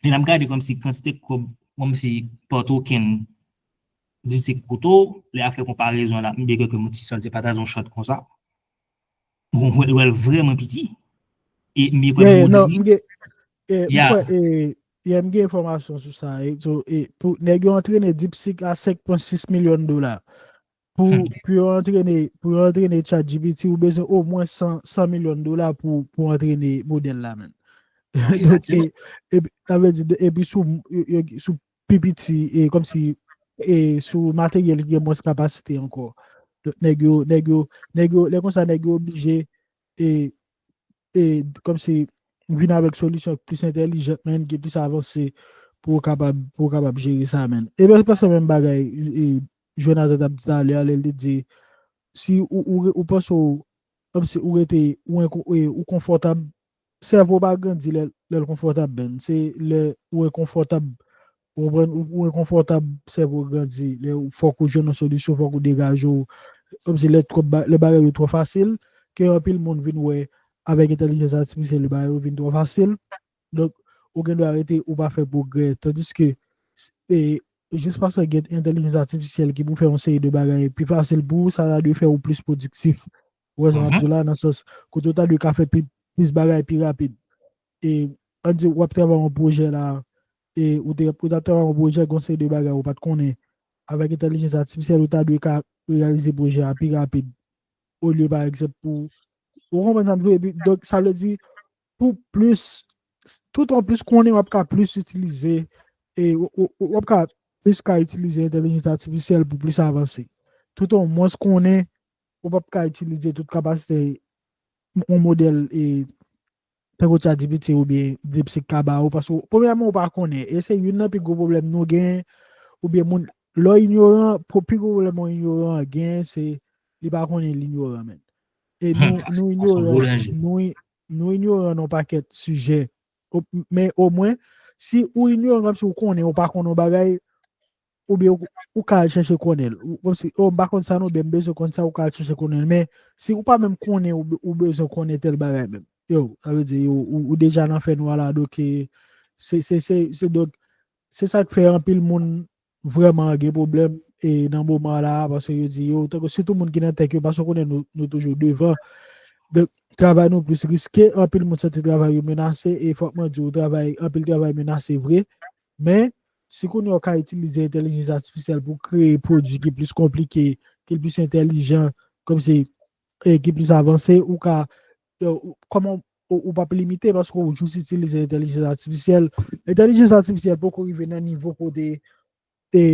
Men n ap gade kòmsi kantite kòb, kòmsi pa token DeepSeek koute w, lè a fè konparezon la, m byen kwè ke m ti sòl te pataje yon shot konsa. Bon, wè, wè l vrèman piti. E m byen kwè non, m gen, e, m kwè, e, yeah, m gen enfòmasyon sou sa. E, so, e, pou, nèg yo antrene DeepSeek a senk pwen sis milyon dola. Pou, pou yo antrene, pou yo antrene ChatGPT, ou bezwen omwen san, san milyon dola pou, pou antrene modèl la, menm. Donk, e, e, sa vle di, epi sou, yo, yo, sou pi piti, e, kòmsi, e, sou materyèl ki gen mwens kapasite ankò. Donk, nèg yo, nèg yo, nèg yo, lè konsa, nèg yo oblije, e, e, kòmsi, vin avèk solisyon plis entèlijan, menm, ki plis avanse pou w kapab, pou w kapab jere sa, menm. E ben, se prèske menm bagay, e, Jonathan t ap di talè a, lè l te di, si ou, ou, ou panse w, kòmsi ou rete, ou enko-, e, ou konfòtab, sèvo w pa grandi lè, lè l konfòtab, menm. Se lè ou enkonfòtab, ou konprann, ou, ou enkonfòtab, sèvo w grandi. Lè ou, fòk ou jwenn yon solisyon, fòk ou degaje w. Kòmsi lè twòp ba-, lè bagay yo twò fasil, ke anpil moun vin wè avèk entèlijans atifisyèl, bagay yo vin twò fasil. Donk, ou gen dwa rete, ou pa fè pwogrè. Tandiske, e, jis paske gen entèlijans atifisyèl ki pou fè yon seri de bagay pi fasil pou ou, sa ta dwe fè ou plis pwodiktif. Ou wè sa m ap di w la, nan sans, kote ou ta dwe ka fè pi, plis bagay pi rapid. E, ann di, w ap travay yon pwojè la, e, ou te, ou t ap travay yon pwojè, gen yon seri de bagay ou pa t konnen. Avèk entèlijans atifisyèl, ou ta dwe ka reyalize pwojè a pi rapid. Olye, pa egzanp, pou, ou konprann sa m di w, epi, donk, sa vle di, pou plis, toutan w plis konnen, w ap ka plis itilize, e, w, w, w ap ka plis ka itilize entèlijans atifisyèl pou plis avanse. Toutan w mwens konnen, ou p ap ka itilize tout kapasite yon modèl e tankou ChatGPT oubyen DeepSeek ka ba ou, paske premyèman ou pa konnen, e se youn nan pi gwo pwoblèm nou gen, oubyen moun, lè w inyoran, pi gwo pwoblèm yon inyoran gen, se li pa konnen li inyoran, men. E nou, nou inyoran, nou, nou inyoran nan yon pakèt sijè. Men omwen, si ou inyoran, kòmsi ou konnen, ou pa konnen yon bagay, oubyen ou, ou ka al chèche konnen l. Ou, kòmsi, oh, m pa konn sa non, oubyen m bezwen konn sa, ou ka al chèche konnen l. Men, si ou pa menm konnen, ou, ou bezwen konnen tèl bagay menm. Yo, sa vle di, yo, ou, ou deja nan fènwa la, donk, e, se, se, se, se, donk, se sa k fè anpil moun vrèman gen pwoblèm, e, nan moman la, paske yo di, yo, tankou sitou moun ki nan tech, yo, paske w konnen nou, nou toujou devan. Donk, travay nou plis riske, anpil moun santi travay yo menase, e fòk mwen di w, travay, anpil travay menase vre. Men, si kounye a w ka itilize entèlijans atifisyèl pou kreye pwodui ki plis konplike, ki plis entèlijan, kòmsi, e ki plis avanse, ou ka, e, ou, kòman ou, ou p ap limite paske ou jis itilize entèlijans atifisyèl. Entèlijans atifisyèl poko rive nan nivo kote, e,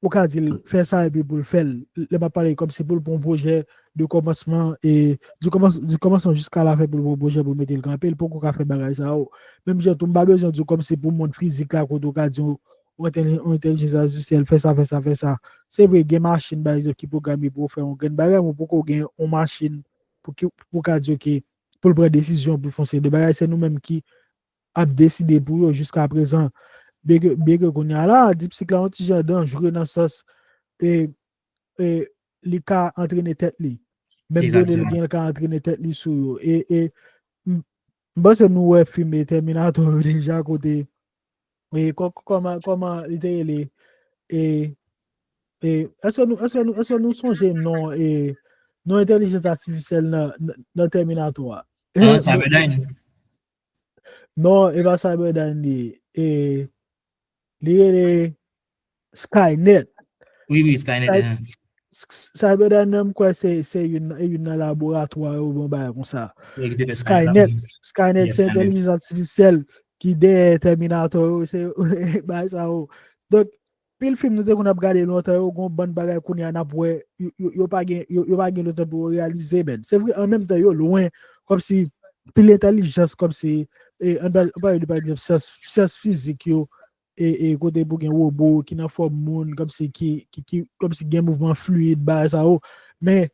ou ka di l fè sa epi pou l fè l. Lè m ap pale kòmsi pou l pran yon pwojè de kòmansman, e, du kòmans-, du kòmansman jiska lafen pou l pran yon pwojè pou l mete l kanpe, l poko ka fè bagay sa yo. Menm jan tou, m pa bezwen di w kòmsi pou mond fizik la kote ou ka di yon, yon entèli-, yon entèlijans atifisyèl fè sa, fè sa, fè sa. Se vre, gen machin, pa egzanp, ki pwograme pou yo fè yon grenn bagay, men ou poko gen yon machin pou ki, pou w ka di, ok, pou l pran desizyon, pou l fè yon seri de bagay, se nou menm ki ap deside pou yo jiska prezan. Byenke, byenke kounye a la, DeepSeek la yon ti jan danjre nan sans, e, e, li ka antrene tèt li. Menm done l gen, li ka antrene tèt li sou yo. E, e, m, m panse nou wè fim, e, Terminator yo deja kote, e, kò-, kòman, kòman li te rele, e, e, èske nou, èske nou, èske nou sonje non, e, non entèlijans atifisyèl nan, nan, nan Terminator a? Ah, Cyberdyne. Non, e pa Cyberdyne li ye. E, li rele Skynet. Wi, wi, Skynet. Sky-, S-, Cyberdyne nan, m kwè se, se youn, youn nan laboratwa yo, bon, bagay konsa. Wi, ki te fè Skynet, Skynet, se entèlijans atifisyèl ki dèyè Terminator yo, se bagay sa yo. Donk, pil fim nou te konn ap gade lontan yo, gon bann bagay kounye a n ap wè, yo, yo, yo pa gen, yo, yo pa gen lontan pou yo reyalize, men. Se vre, an menm tan, yo lwen, kòmsi, pil entèlijans, kòmsi, e, an pa, an pale de, pa egzanp, syans, syans fizik yo, e, e, kote pou gen wobo ki nan fòm moun, kòmsi ki, ki, ki, kòmsi gen mouvman fluid, bagay sa yo. Men,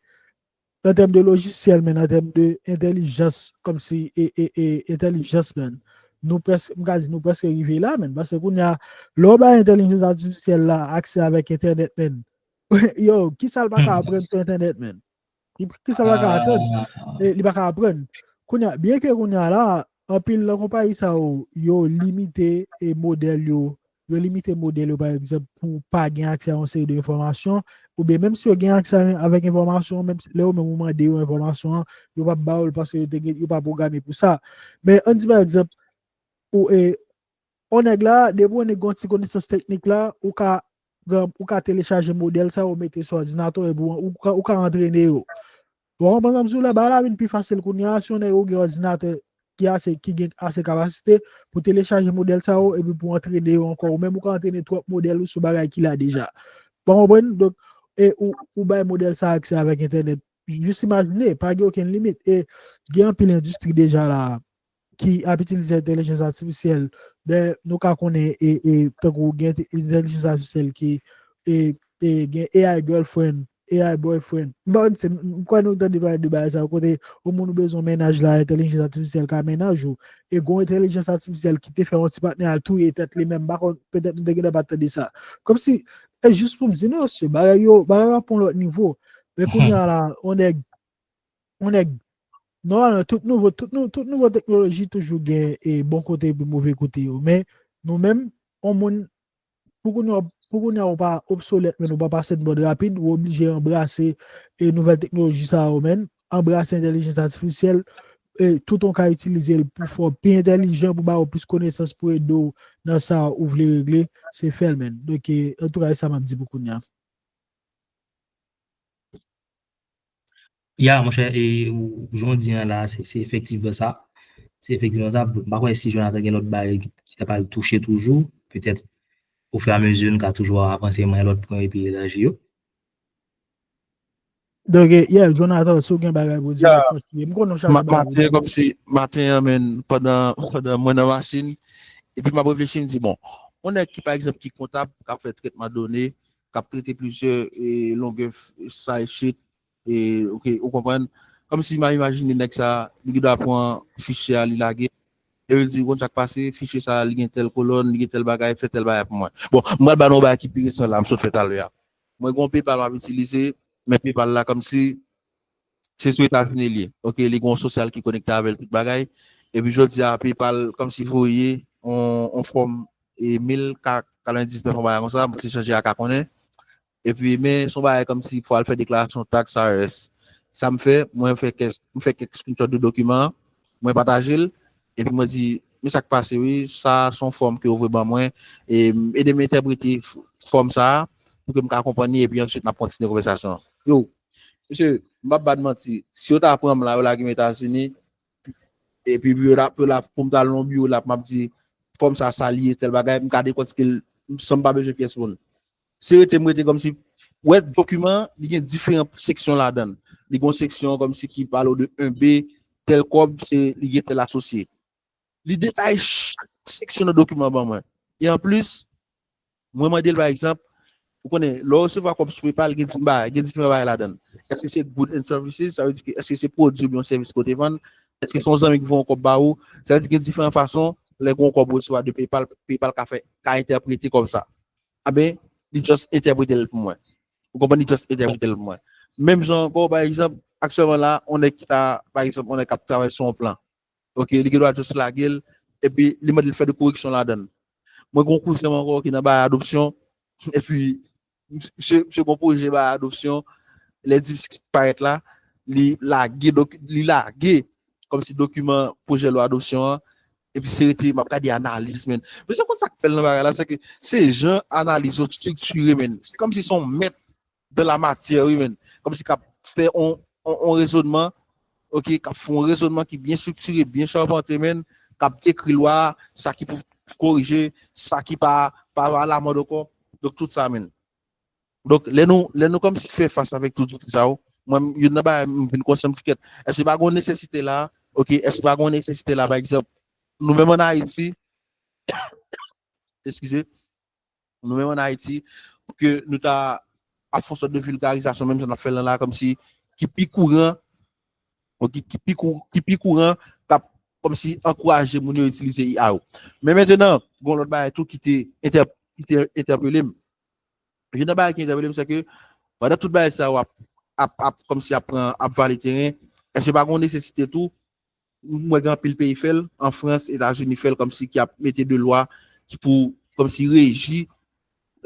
an tèm de lojisyèl, men an tèm de entèlijans, kòmsi, e, e, e, entèlijans, men. Nou prèske, m ka di, nou prèske rive la, men. Paske kounye a, lè w bay entèlijans atifisyèl la aksè avèk entènèt, men. Yo, kisa l pa ka aprann sou entènèt, men? Ki, kisa l pa ka aprann? E, li pa ka aprann. Kounye a, byenke kounye a la, anpil nan konpayi sa yo, yo limite, e, modèl yo, yo limite modèl yo, pa egzanp, pou pa gen aksè a yon seri de enfòmasyon, oubyen menm si yo gen aksè avèk enfòmasyon, menm si, lè yo menm ou mande yo enfòmasyon an, yo p ap ba ou l paske yo te gen, yo pa pwograme pou sa. Men, ann di pa egzanp, ou, e, yon nèg la, depi yon nèg gen yon ti konesans teknik la, ou ka, ou ka telechaje modèl sa yo, mete sou òdinatè, epi ou, ou ka, ou ka antrene yo. Bon, pa egzanp, sou la, bagay la vin pi fasil kounye a, si yon nèg ou gen òdinatè ki ase, ki gen ase kapasite pou telechaje modèl sa yo, epi pou antrene yo ankò. Ou menm ou ka antrene twòp modèl ou sou bagay ki la deja. Bon, konprann? Donk, e ou, ou bay modèl sa aksè avèk entènèt. Jis imajine, pa gen okenn limit. E gen anpil endistri deja la ki ap itilize entèlijans atifisyèl. Dayè, nou ka konnen, e, e, tankou gen ente-, entèlijans atifisyèl ki, e, e, gen A I girlfriend, A I boyfriend. M pa konn si, m kwè nou tande pale de bagay sa yo, kote yon moun ou bezwen mennaj la, entèlijans atifisyèl ka mennaj ou. E gon entèlijans atifisyèl ki te fè yon ti patnè al touye tèt li menm, m pa konn, petèt nou te gentan pa t tande sa. Kòmsi, e jis pou m di nou, se bagay yo, bagay yo ap yon lòt nivo. Men kounye a la, yon nèg, yon nèg, nòmalman, tout nouvo, tout nou, tout nouvo teknoloji toujou gen, e, bon kote epi move kote yo. Men, nou menm, yon moun, pou kounye a, pou kounye a ou pa obsolèt, men ou pa pase nan mòd rapid, ou oblije anbrase, e, nouvèl teknoloji sa yo, men, anbrase entèlijans atifisyèl, e, tout ou ka itilize l pou fè w pi entèlijan, pou ba ou plis konesans, pou ede w nan sa ou vle regle, se fè l, men. Donk, e, antouka, e sa m ap di pou kounye a. Ya, monchè, e, ou, jan w di an la, se, se efektivman sa. Se efektivman sa. M pa kwè si Jonathan gen lòt bagay ki, ki ta pral touche toujou. Petèt, ofiramezi, nou ka toujou avanse, mwen lòt pwen epi elaji yo. Donk, yeah, Jonathan, si w gen bagay pou di, w ap kontinye. M konnen w chaje bagay pou di. Maten, kòmsi, maten an, men, pandan, pandan mwen nan machin, epi m ap reflechi, m di, bon, yon nèg ki, pa egzanp, ki kontab, k ap fè trètman done, k ap trete plizyè e, longè f- sa e shit, e, ok, ou konprann? Kòmsi m ap imajine nèg sa, li gen dwa pran fichye a, li lage, e li di, konn sa k pase, fichye sa, li gen tèl kolòn, li gen tèl bagay, fè tèl bagay pou mwen. Bon, m pral ba nou yon bagay ki pi resan la, m sot fè talè a. Mwen gen yon PayPal m ap itilize, men PayPal la kòmsi se sou Etazini li ye. Ok, li gen yon sosyal ki konekte avè l tout bagay. Epi jodi a PayPal kòmsi voye yon, yon fòm e mil katrevendiznèf yon bagay konsa, se chanje a ka konnen. Epi men se yon bagay kòmsi fò al fè deklarasyon taks I R S. Sa m fè, mwen fè kèk, m fè kèk screenshot de dokiman an, mwen pataje l, epi mwen di, men sa k pase wi, sa se yon fòm ke yo voye ban mwen, e ede m entèprete fòm sa a, pou ke m ka konprann li, epi answit m ap kontinye konvèsasyon an. Yo, mesye, m p ap ba n manti, si yo ta pran m la, yo lage m Etazini, epi pou yo la, pou yo la, pou m ta al nan yon biwo la, pou m ap di, fòm sa, sa li ye, tèl bagay, m ka dekòtike l, san m pa bezwen pyès moun. Se rete m rete kòmsi, wè, dokiman, li gen diferan seksyon ladan l. Li gen yon seksyon kòmsi ki pale w de en B, tèl kòb, se, li gen tèl asosye. Li detaye chak seksyon nan dokiman an ban mwen. E anplis, mwen mande l, pa egzanp, ou konnen, lè w resevwa kòb sou PayPal, gen di- bagay, gen diferan bagay ladan l. Èske se good and services, sa vle di ke èske se pwodui oubyen yon sèvis ke w te vann? Èske se yon zanmi ki voye yon kòb ba ou? Sa vle di gen diferan fason, lè gen yon kòb ou resevwa de PayPal, PayPal ka fè, ka entèprete kòb sa. Aben, li just entèprete l pou mwen. Ou konprann, li just entèprete l pou mwen. Menm jan ankò, pa egzanp, aktyèlman la, yon nèg ki ta, pa egzanp, yon nèg k ap travay sou yon plan. Ok, li gen dwa just lage l, epi li mande l fè de koreksyon ladan l. Mwen gen yon kouzen mwen ankò ki nan bagay adopsyon, epi misye, misye gen yon pwojè bagay adopsyon, lè difisil parèt la, li lage, donk, li lage kòmsi dokiman pwojè lwa adopsyon an, epi se rete, m ap gade analiz, men. Mesye, konn sa k bèl nan bagay la, se ke se jan analiz yo estriktire, men. Se kòmsi se yon mèt de la matyè, wi, men. Kòmsi k ap fè on, on, on rezonnman, ok, k ap fè on rezonnman ki byen estriktire, byen chapante, men, k ap dekri lwa, sa ki pou korije, sa ki pa, pa alamòd ankò. Donk, tout sa, men. Donk, lè nou, lè nou kòmsi fè fas avèk tout zouti sa yo, mwen, youn nan bagay, m vin konsyan m di kèt. Èske pa gen nesesite la, ok, èske pa gen nesesite la, pa egzanp, nou menm an Ayiti, eskize, nou menm an Ayiti, pou ke nou ta ap fè yon sòt de vilgarizasyon, menm jan n ap fè l la, kòmsi ki pi kouran, ok, ki pi kou, ki pi kouran, k ap kòmsi ankouraje moun yo itilize I A yo. Men mentnan, gen yon lòt bagay tou ki te entè, ki te entèpele m. Youn nan bagay ki entèpele m, se ke pandan tout bagay sa yo ap, ap, ap kòmsi ap pran, ap vale teren, èske pa gen nesesite tou, m wè gen anpil peyi fè l, an Frans, Etazini fè l, kòmsi ki ap mete de lwa ki pou kòmsi reji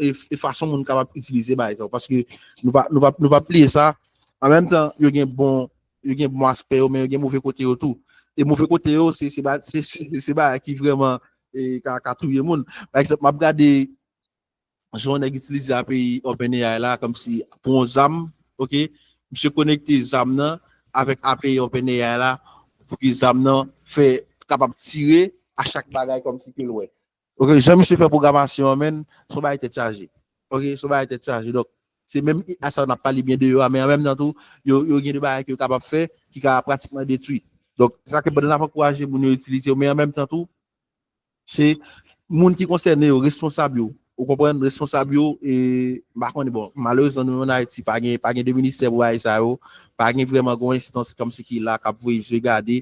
e, e fason moun kapab itilize bagay sa yo. Paske nou pa, nou pa, nou pa bliye sa. An menm tan, yo gen bon, yo gen bon aspè yo, men yo gen move kote yo tou. E move kote yo, se, se, ba- se, se, se bagay ki vrèman e, ka, ka touye moun. Pa egzanp, m ap gade jan yon nèg itilize A P I OpenAI la, kòmsi pou yon zam, ok? Misye konekte zam nan avèk A P I OpenAI la, pou ke zam nan fè, kapab tire a chak bagay kòmsi ke l wè. Ok, jan misye fè pwogramasyon an, men, se yon bagay tèt chaje. Ok, se yon bagay tèt chaje. Donk, se menm I A sa n ap pale byen de yo a, men an menm tan tou, yo, yo gen de bagay ke yo kapab fè ki ka pratikman detwi. Donk, se sa ke pandan n ap ankouraje moun yo itilize yo, men an menm tan tou, se moun ki konsène yo, responsab yo. Ou konprann, responsab yo, e, m pa konnen, bon, malerezman, nou menm an Ayiti, pa gen, pa gen de ministè pou bagay sa yo, pa gen vrèman gon enstans kòmsi ki la, k ap voye je gade.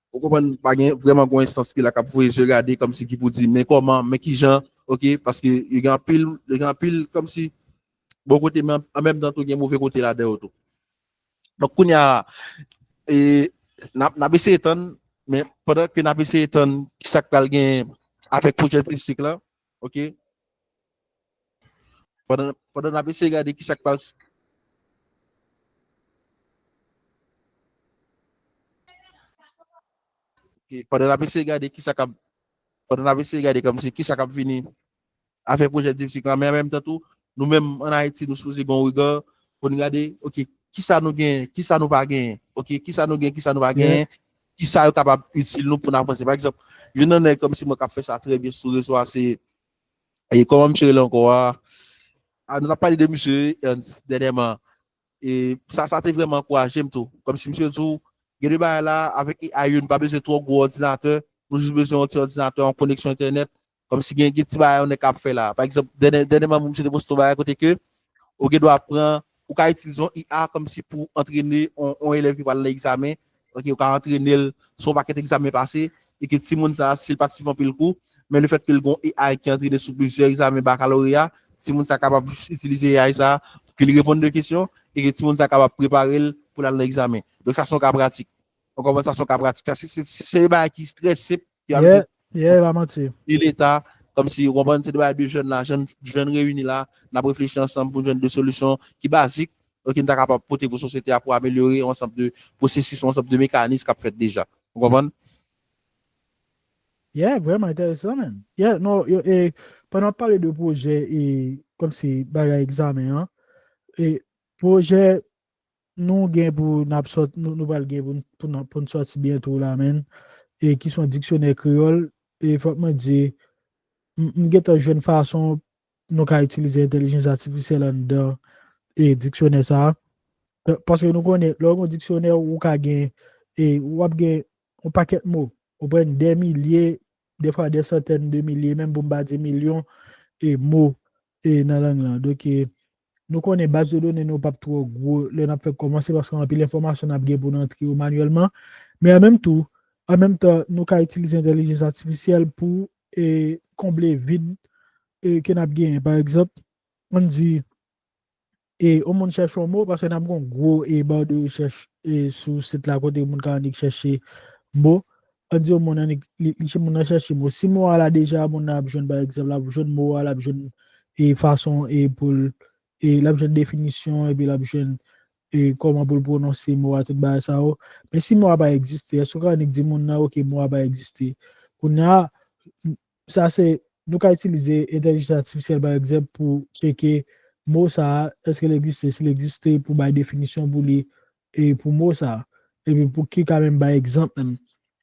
Ou konprann, pa gen vrèman gon enstans ki la, k ap voye je gade, kòmsi ki pou di, men kòman, men kijan, ok, paske yo gen anpil, yo gen anpil, kòmsi, bon kote, men an, an menm tan tou, gen move kote ladan yo tou. Donk, kounye a, e, n ap, n ap eseye tann, men pandan ke n ap eseye tann, kisa k pral gen avèk pwojè DeepSeek la, ok? Pandan, pandan n ap eseye gade kisa k pral, ok, pandan n ap eseye gade kisa k ap, pandan n ap eseye gade kòmsi kisa k ap vini avèk pwojè DeepSeek la, men an menm tan tou, nou menm an Ayiti, nou sipoze gen yon rega pou n gade, ok, kisa nou gen, kisa nou pa gen, ok, kisa nou gen, kisa nou pa gen, kisa yo kapab itil nou pou n avanse. Pa egzanp, youn nan nèg kòmsi mwen k ap fè sa trè byen sou rezo a, se, e kòman misye rele ankò a? A, nou t ap pale de misye, e, dènyèman, E sa, sa te vrèman ankouraje m tou. Kòmsi misye di w, gen de bagay la, avèk A I, ou pa bezwen twò gwo òdinatè, ou jis bezwen yon ti òdinatè, yon koneksyon entènèt. Kòmsi gen, gen ti bagay yon nèg k ap fè la. Pa egzanp, dènye, dènyèman, misye te poste yon bagay kote ke ou gen dwa pran, ou ka itilize yon I A kòmsi pou antrene yon, yon elèv ki pral nan egzamen. Ok, ou ka antrene l sou yon pakèt egzamen pase, e ke timoun sa, si l pa t swiv anpil kou, men lefètke l gen yon A I ki antrene sou plizyè egzamen bakaloreya, timoun sa kapab itilize A I sa pou ke li reponn de kesyon, e ke timoun sa kapab prepare l pou l al nan egzamen. Donk, sa se yon ka pratik. Ou konprann, sa se yon ka pratik. Sa se, se, se, se yon bagay ki trè senp, ki pa bezwen Yeah, yeah, pa manti. ni Leta, kòmsi, ou konprann, se de bagay de jèn la, jèn, jèn reyini la, n ap reflechi ansanm pou n jwenn de solisyon ki bazik, ok, n ta kapab pote pou sosyete a pou amelyore yon ansanm de pwosesis, yon ansanm de mekanis k ap fèt deja. Ou konprann? Yeah, vrèman enteresan, man. Yeah, non, yo, e, pandan w ap pale de pwojè, e, kòmsi bagay egzamen an, e, pwojè nou gen pou n ap sòt, nou, nou pral gen pou, n- pou, n- pou n sòti byento la, man, e ki se yon diksyonè kreyòl, e fòk mwen di, m m gentan jwenn fason nou ka itilize entèlijans atifisyèl anndan e diksyonè sa a. Pa- Paske nou konnen, lè w gen yon diksyonè, ou ka gen, e w ap gen yon pakèt mo, ou pran de milye, defwa de santèn de milye, menm pou m pa di milyon, e mo e nan lang lan. Donk, e, nou konnen baz de done nou p ap twò gwo lè n ap fèk kòmanse, paske anpil enfòmasyon n ap gen pou n antre yo manyèlman. Men an menm tou, an menm tan, nou ka itilize entèlijans atifisyèl pou e, konble vid e, ke n ap genyen. Pa egzanp, ann di, e, yon moun chèche yon mo, paske n ap gen yon gwo e, ba de rechèch e, sou sit la kote moun ka annik chèche mo. Ann di yon moun annik, li, li, moun nan chèche mo. Si mo a la deja, moun nan ap jwenn, pa egzanp, l ap jwenn mo a, l ap jwenn e, fason e, pou l, e, l ap jwenn definisyon, epi l ap jwenn e, kòman pou l pwononse mo a, tout bagay sa yo. Men si mo a pa egziste, èske w ka annik di moun nan, ok, mo a pa egziste? Kounye a, sa se, nou ka itilize entèlijans atifisyèl, pa egzanp, pou tcheke mo sa a, èske l egziste, si l egziste, pou bay definisyon pou li, e pou mo sa a. Epi pou ki ka menm bay egzanp menm.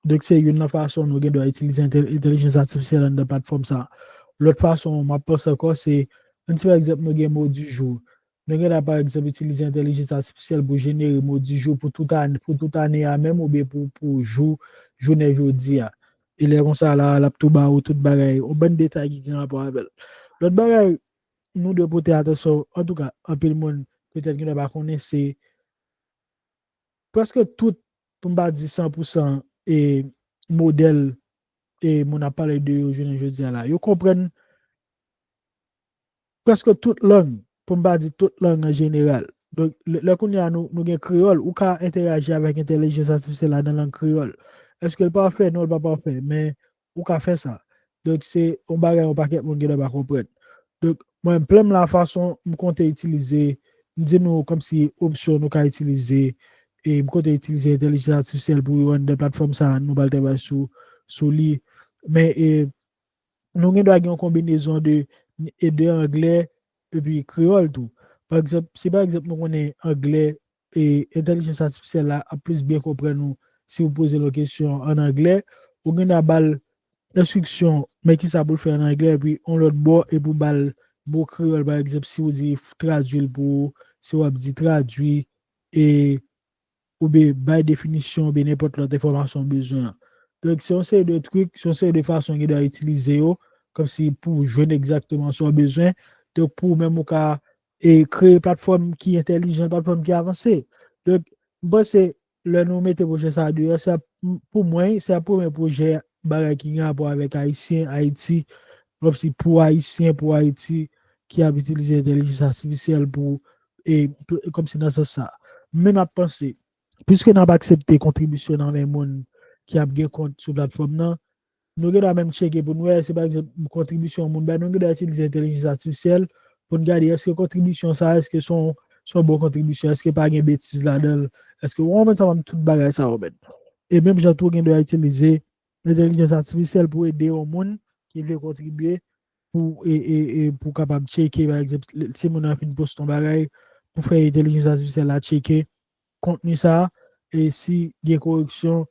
Donk, se youn nan fason nou gen dwa itilize entè- entèlijans atifisyèl anndan platfòm sa a. Lòt fason, m ap panse ankò, se, ann di pa egzanp, nou gen mo di jou. Nou gen dwa, pa egzanp, itilize entèlijans atifisyèl pou jenere mo di jou pou tout ane, pou tout ane a menm, oubyen pou, pou jou, jounen jodi a. E lè konsa la, l ap tou ba ou tout bagay, yon bann detay ki gen rapò avè l. Lòt bagay, nou dwe pote atansyon, antouka, anpil moun petèt gen dwa pa konnen, se prèske tout, pou m pa di san pou san, e modèl e moun ap pale de yo jounen jodi a la. Yo konprann prèske tout lang, pou m pa di tout lang an jeneral. Donk, lè, lè kounye a nou, nou gen kreyòl, ou ka entèyaji avèk entèlijans atifisyèl la nan lang kreyòl. Èske l pafè? Non, l pa pafè, men ou ka fè sa. Donk, se yon bagay yon pakèt moun gen dwa pa konprann. Donk, mwen, plan m la, fason m konte itilize, m di nou kòmsi opsyon nou ka itilize, e m konte itilize entèlijans atifisyèl pou yo anndan platfòm sa a, nou pral travay sou, sou li. Men, e, nou gen dwa gen yon konbinezon de, e de anglè epi kreyòl tou. Pa egzanp, si pa egzanp nou konnen anglè, e entèlijans atifisyèl la ap plis byen konprann ou si ou poze l yon kesyon ann anglè, ou gen dwa ba l enstriksyon, men kisa pou l fè ann anglè, epi yon lòt bò, epi w ba l mo kreyòl, pa egzanp, si w di tradui l pou ou, si w ap di tradui, e oubyen bay definisyon, oubyen nenpòt lòt enfòmasyon w bezwen an. Donk, se yon seri de trik, se yon seri de fason gen dwa itilize yo, kòmsi pou w jwenn egzakteman sa w bezwen. Donk, pou ou menm, ou ka e kreye platfòm ki entèlijan, platfòm ki avanse. Donk, m panse, lè nou mete pwojè sa a deyò, se ap, pou mwen, se ap premye pwojè bagay ki gen rapò avèk Ayisyen, Ayiti, kòmsi pou Ayisyen, pou Ayiti, ki ap itilize entèlijans atifisyèl pou, e, kòmsi nan sans sa. Men m ap panse, piske n ap aksepte kontribisyon nan men moun ki ap gen kont sou platfòm nan, nou gen dwa menm tcheke pou n wè, si pa egzanp, kontribisyon yon moun bay, nou gen dwa itilize entèlijans atifisyèl pou n gade èske kontribisyon sa a, èske se yon, se yon bon kontribisyon, èske pa gen betiz ladan l, èske, w konprann sa, tout bagay sa yo, men. E menm jan tou, gen dwa itilize entèlijans atifisyèl pou ede yon moun ki vle kontribye pou, e, e, e pou kapab tcheke, pa egzanp, si moun nan fin poste yon bagay, pou fè entèlijans atifisyèl la tcheke kontni sa a, e si gen koreksyon,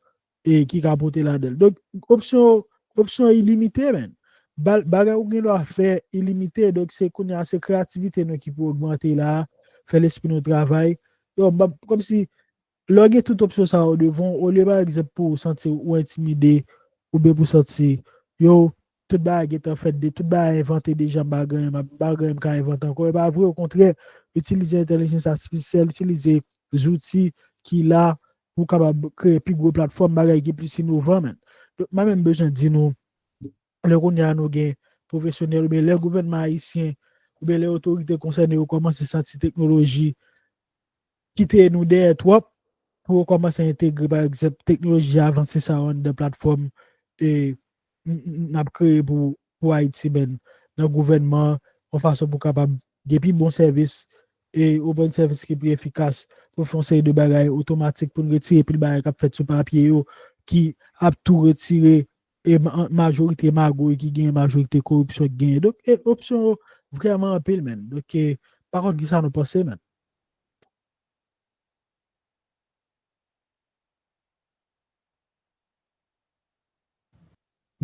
e ki ka pote ladan l. Donk, opsyon, opsyon ilimite, men. Bagay ou gen dwa fè ilimite, donk se kounye a, se kreyativite nou ki pou ogmante la, fè lespri nou travay, yo, m ap, kòmsi, lè w gen tout opsyon sa yo devan w, olye, pa egzanp, pou w santi w entimide, oubyen pou w santi, yo, tout bagay gentan fèt, de, tout bagay envante deja, m pa gen anyen, m pa gen anyen m ka envante ankò. E pa vre, okontrè, itilize entèlijans atifisyèl, itilize zouti ki la pou w kapab kreye pi gwo platfòm, bagay ki plis inovan, menm. Donk, mwen menm bezwen di nou, lè kounye a nou gen pwofesyonèl, oubyen lè gouvènman ayisyen, oubyen lè otorite konsène yo kòmanse santi teknoloji kite nou dèyè twòp, pou yo kòmanse entegre, pa egzanp, teknoloji avanse sa yo anndan platfòm, e, n, n, n ap kreye pou, pou Ayiti, menm, nan gouvènman, yon fason pou kapab gen pi bon sèvis, e, ou pran sèvis ki pi efikas, pou fè yon seri de bagay otomatik, pou n retire pil bagay k ap fèt sou papye yo, ki ap tou retire, e, ma, majorite magouy ki genyen, majorite koripsyon ki genyen. Donk, e, opsyon yo vrèman anpil, menm. Donk, e, pa konn kisa nou panse, menm.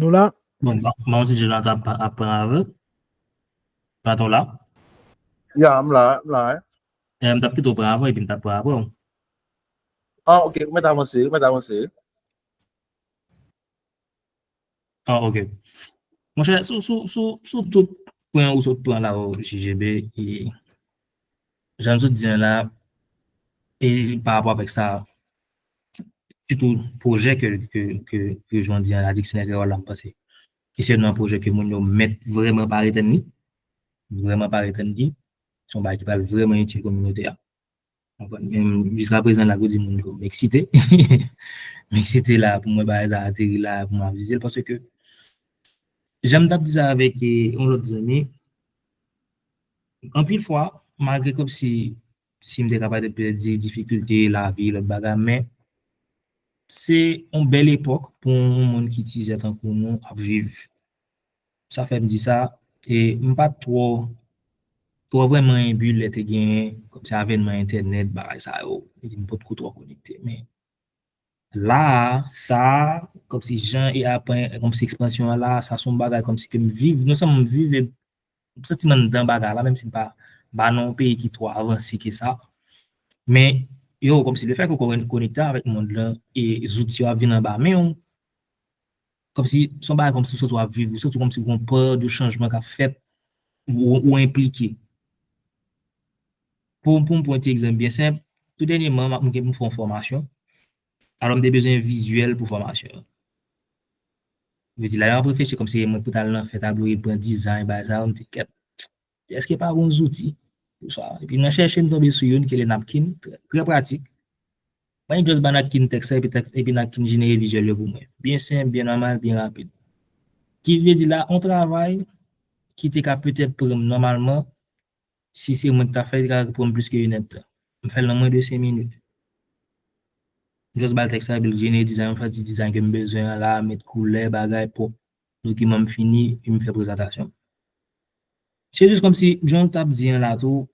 Nou la? Bon, m pa, m pa konn si Jonathan ap, ap pran avè. Jonathan, w la? Ya, m la, m la, wi. E, m t ap kite w pran avè, epi m t ap pran avè w. Ah, ok, ou mèt avanse, ou mèt avanse. Ah, ok. Monchè, sou, sou, sou, sou tout pwen ou sot pran la, o J J B, e, jan m sot di an la, e pa rapò avèk sa, sitou pwojè ke, ke, ke, ke Jean di an la, diksyonè kreyòl la, m panse ke se youn nan pwojè ke moun yo mèt vrèman pa ret ann li, vrèman pa ret ann li, se yon bagay ki pral vrèman itil kominote a. Konprann? Men jiska prezan la, pou di moun yo, m eksite. M eksite la pou mwen bagay sa ateri la, pou m ap vize l, paske jan m t ap di sa avèk, e, yon lòt zanmi, anpil fwa, malgre kòmsi, si m te ka pale de di difikilte lavi, lòt bagay, men se yon bèl epòk pou yon moun ki tizè tankou nou ap viv. Sa fè m di sa, e m pa t twò, twò vrèman enbi lè te genyen kòmsi avènman entènèt, bagay sa yo, e di m potko twò konekte. Men la a, sa a, kòmsi jan e apre, kòmsi ekspansyon an la, sa se yon bagay kòmsi ke m viv, non sèlman m viv, e m santi m anndan bagay la, menm si m pa, m pa nan yon peyi ki twò avanse ke sa. Men, yo, kòmsi le fè ke w konekte avèk mond lan, e zouti yo ap vin anba men w, kòmsi se yon bagay kòmsi w santi w ap viv, ou santi w kòmsi w gon pa de chanjman k ap fèt, ou, ou enplike. Pou, pou m pran yon ti egzanp byen senp, tou dènyèman, m ap, m gen pou m fè yon fòmasyon. Alò, m te bezwen vizyèl pou fòmasyon an. Vle di, la, yo ap reflechi kòmsi mwen pou t al nan fè tablo, e pran dizay, bagay sa yo, m di, kèt, èske pa gon zouti pou sa? Epi, nan chèche, m tonbe sou youn ki rele Napkin, trè, trè pratik. Mwen just ba Napkin tèks la, epi tèks, epi Napkin jenere vizyèl yo pou mwen. Byen senp, byen nòmal, byen rapid. Ki vle di la, yon travay ki te ka petèt pran m nòmalman, si se mwen ki ta fè, li ka pran m plis ke inèdtan. M fè l nan mwens de senk minit. M just ba l tèks la, epi l jenere dizay, yon ti dizay ke m bezwen an la, met koulè, bagay pwòp. Dokiman m fini, e m fè prezantasyon. Se jis kòmsi, jan w t ap di an la tou,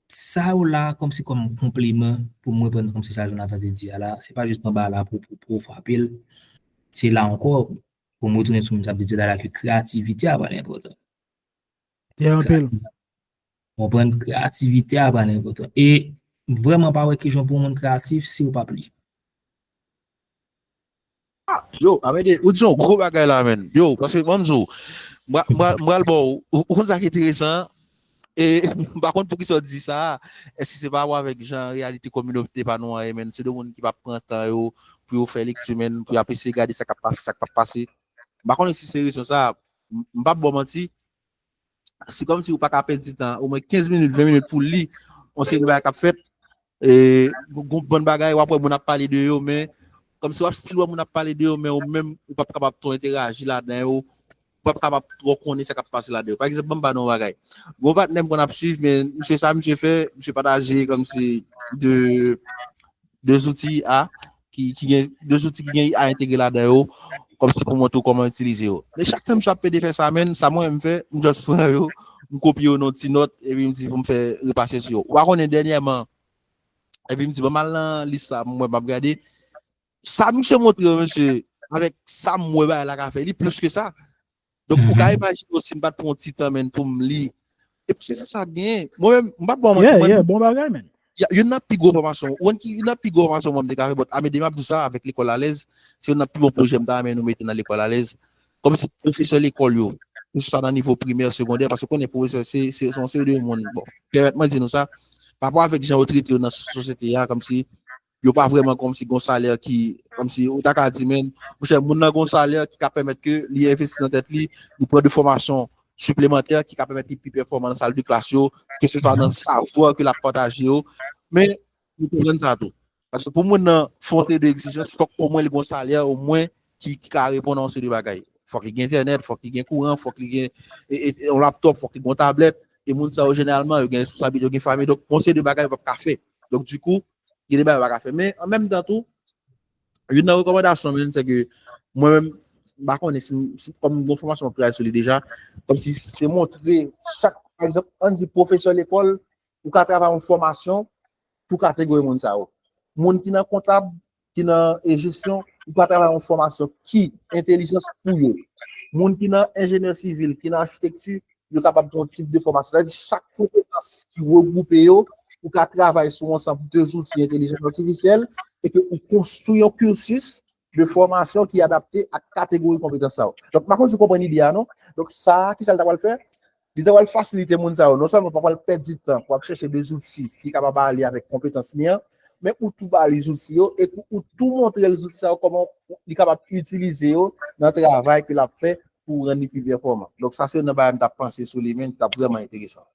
sa yo la kòmsi kòm konpliman pou m reprann kòmsi sa Jonathan te di a la, se pa jis anba la pou, pou, pou w frape l. Se la ankò, pou m retounen sou menm sa m te di la, la ke kreyativite a pral enpòtan. Trè anpil. Konprann, kreyativite a pral enpòtan. E vrèman pa wè kijan pou yon moun kreyatif si w p ap li. Ah, yo, Amede, ou di yon gwo bagay la, menn. Yo, paske mwen, m di w, m pra-, m pra-, m pral ba w, ou, ou konn sa ki enteresan, e m pa konn poukisa w di sa, èske se pa rapò avèk jan reyalite kominote pa nou an ye, menn, se de moun ki p ap pran tan yo pou yo fè lekti, menn, pou y ap eseye gade sa k ap pase, sa k p ap pase. M pa konnen si se rezon sa, m, m p ap ba w manti, se kòmsi ou pa ka pèdi tan, omwen kenz minit, ven minit pou li yon seri de bagay k ap fèt. E, gon, gon bann bagay, w ap wè moun ap pale de yo, men kòmsi w ap still wè moun ap pale de yo, men ou menm, ou p ap kapab twò enteraji ladan yo, ou p ap kapab twò konnen sa k ap pase ladan yo. Pa egzanp, ban m ba nou yon bagay. Gon patnè m konn ap swiv, men misye sa misye fè, misye pataje kòmsi de de zouti a, ki, ki gen, de zouti ki gen I A entegre ladan yo, kòmsi pou montre w kòman itilize yo. Men chak tan misye ap pede fè sa, menn, sa mwen menm m fè, m just pran yo, m kopye yo nan ti nòt, epi m di pou m fè repase sou yo. Ou pa konnen dènyèman, epi m di, ban m al nan lis la, m wè m ap gade. Sa misye montre yo, mesye, avèk sa m wè bagay la ka fè, li plis ke sa. Donk, ou ka imajine w si m pa t pran yon ti tan, menn, pou m li. Epi se sa k genyen. Mwen menm, m pa t bon manti, yeah, mwen, yeah, bon bagay, menn. Youn nan pi gwo fòmasyon, ou konn ki youn nan pi gwo fòmasyon mwen m te ka fè, but Amedee, m ap di w sa avèk lekòl alèz, se youn nan pi bon pwojè m ta renmen nou mete nan lekòl alèz, kòmsi pwofesè lekòl yo, ke se swa nan nivo primè, segondè, paske w konnen pwofesè se se se yon seri de moun, bon, pèmèt mwen di nou sa, pa rapò avèk jan yo trete yo nan sosyete a, kòmsi yo pa vrèman kòmsi gon salè ki, kòmsi ou ta ka di, men, monchè, moun nan gon salè ki ka pèmèt ke li envesti nan tèt li, li pran de fòmasyon siplemantè ki ka pèmèt li pi pèfòman nan sal de klas yo, ke se swa nan savwa ke l ap pataje yo. Men, nou konprann sa tou. Paske pou moun nan fè yon seri de egzijans, fòk omwen li gon salè, omwen ki, ki ka reponn a yon seri de bagay. Fòk li gen entènèt, fòk li gen kouran, fòk li gen e, e, yon laptòp, fòk li gen yon tablèt. E moun sa yo, jeneralman, yo gen responsablite, yo gen fanmi. Donk, yon seri de bagay yo p ap ka fè. Donk, dikou, gen de bagay yo pa ka fè. Men, an menm tan tou, youn nan rekòmandasyon mwen, se ke mwen menm, m pa konnen si, si kòm gon fòmasyon m ap travay sou li deja, kòmsi se montre chak, pa egzanp, ann di pwofesè lekòl, ou ka travay yon fòmasyon pou kategori moun sa yo. Moun ki nan kontab, ki nan e jesyon, ou ka travay yon fòmasyon ki entèlijans pou yo. Moun ki nan enjenyè sivil, ki nan achitekti, yo kapab gen yon tip de fòmasyon. Sa vle di chak konpetans ki regwoupe yo, ou ka travay sou ansanm de zouti entèlijans atifisyèl e ke ou konstwi yon cursus de fòmasyon ki adapte ak kategori konpetans sa yo. Donk, m pa konn si w konprann ide a, non? Donk, sa, kisa l ta pral fè? Li ta pral fasilite moun sa yo. Non sèlman pa pral pèdi tan pou ap chèche de zouti ki kapab ale avèk konpetans li an, men ou tou ba li zouti yo e ou tou montre l zouti sa yo, kòman li kapab itilize yo nan travay ke l ap fè pou rann li pi pèfòman. Donk, sa se youn nan bagay m t ap panse sou li menm, ki t ap vrèman enteresan.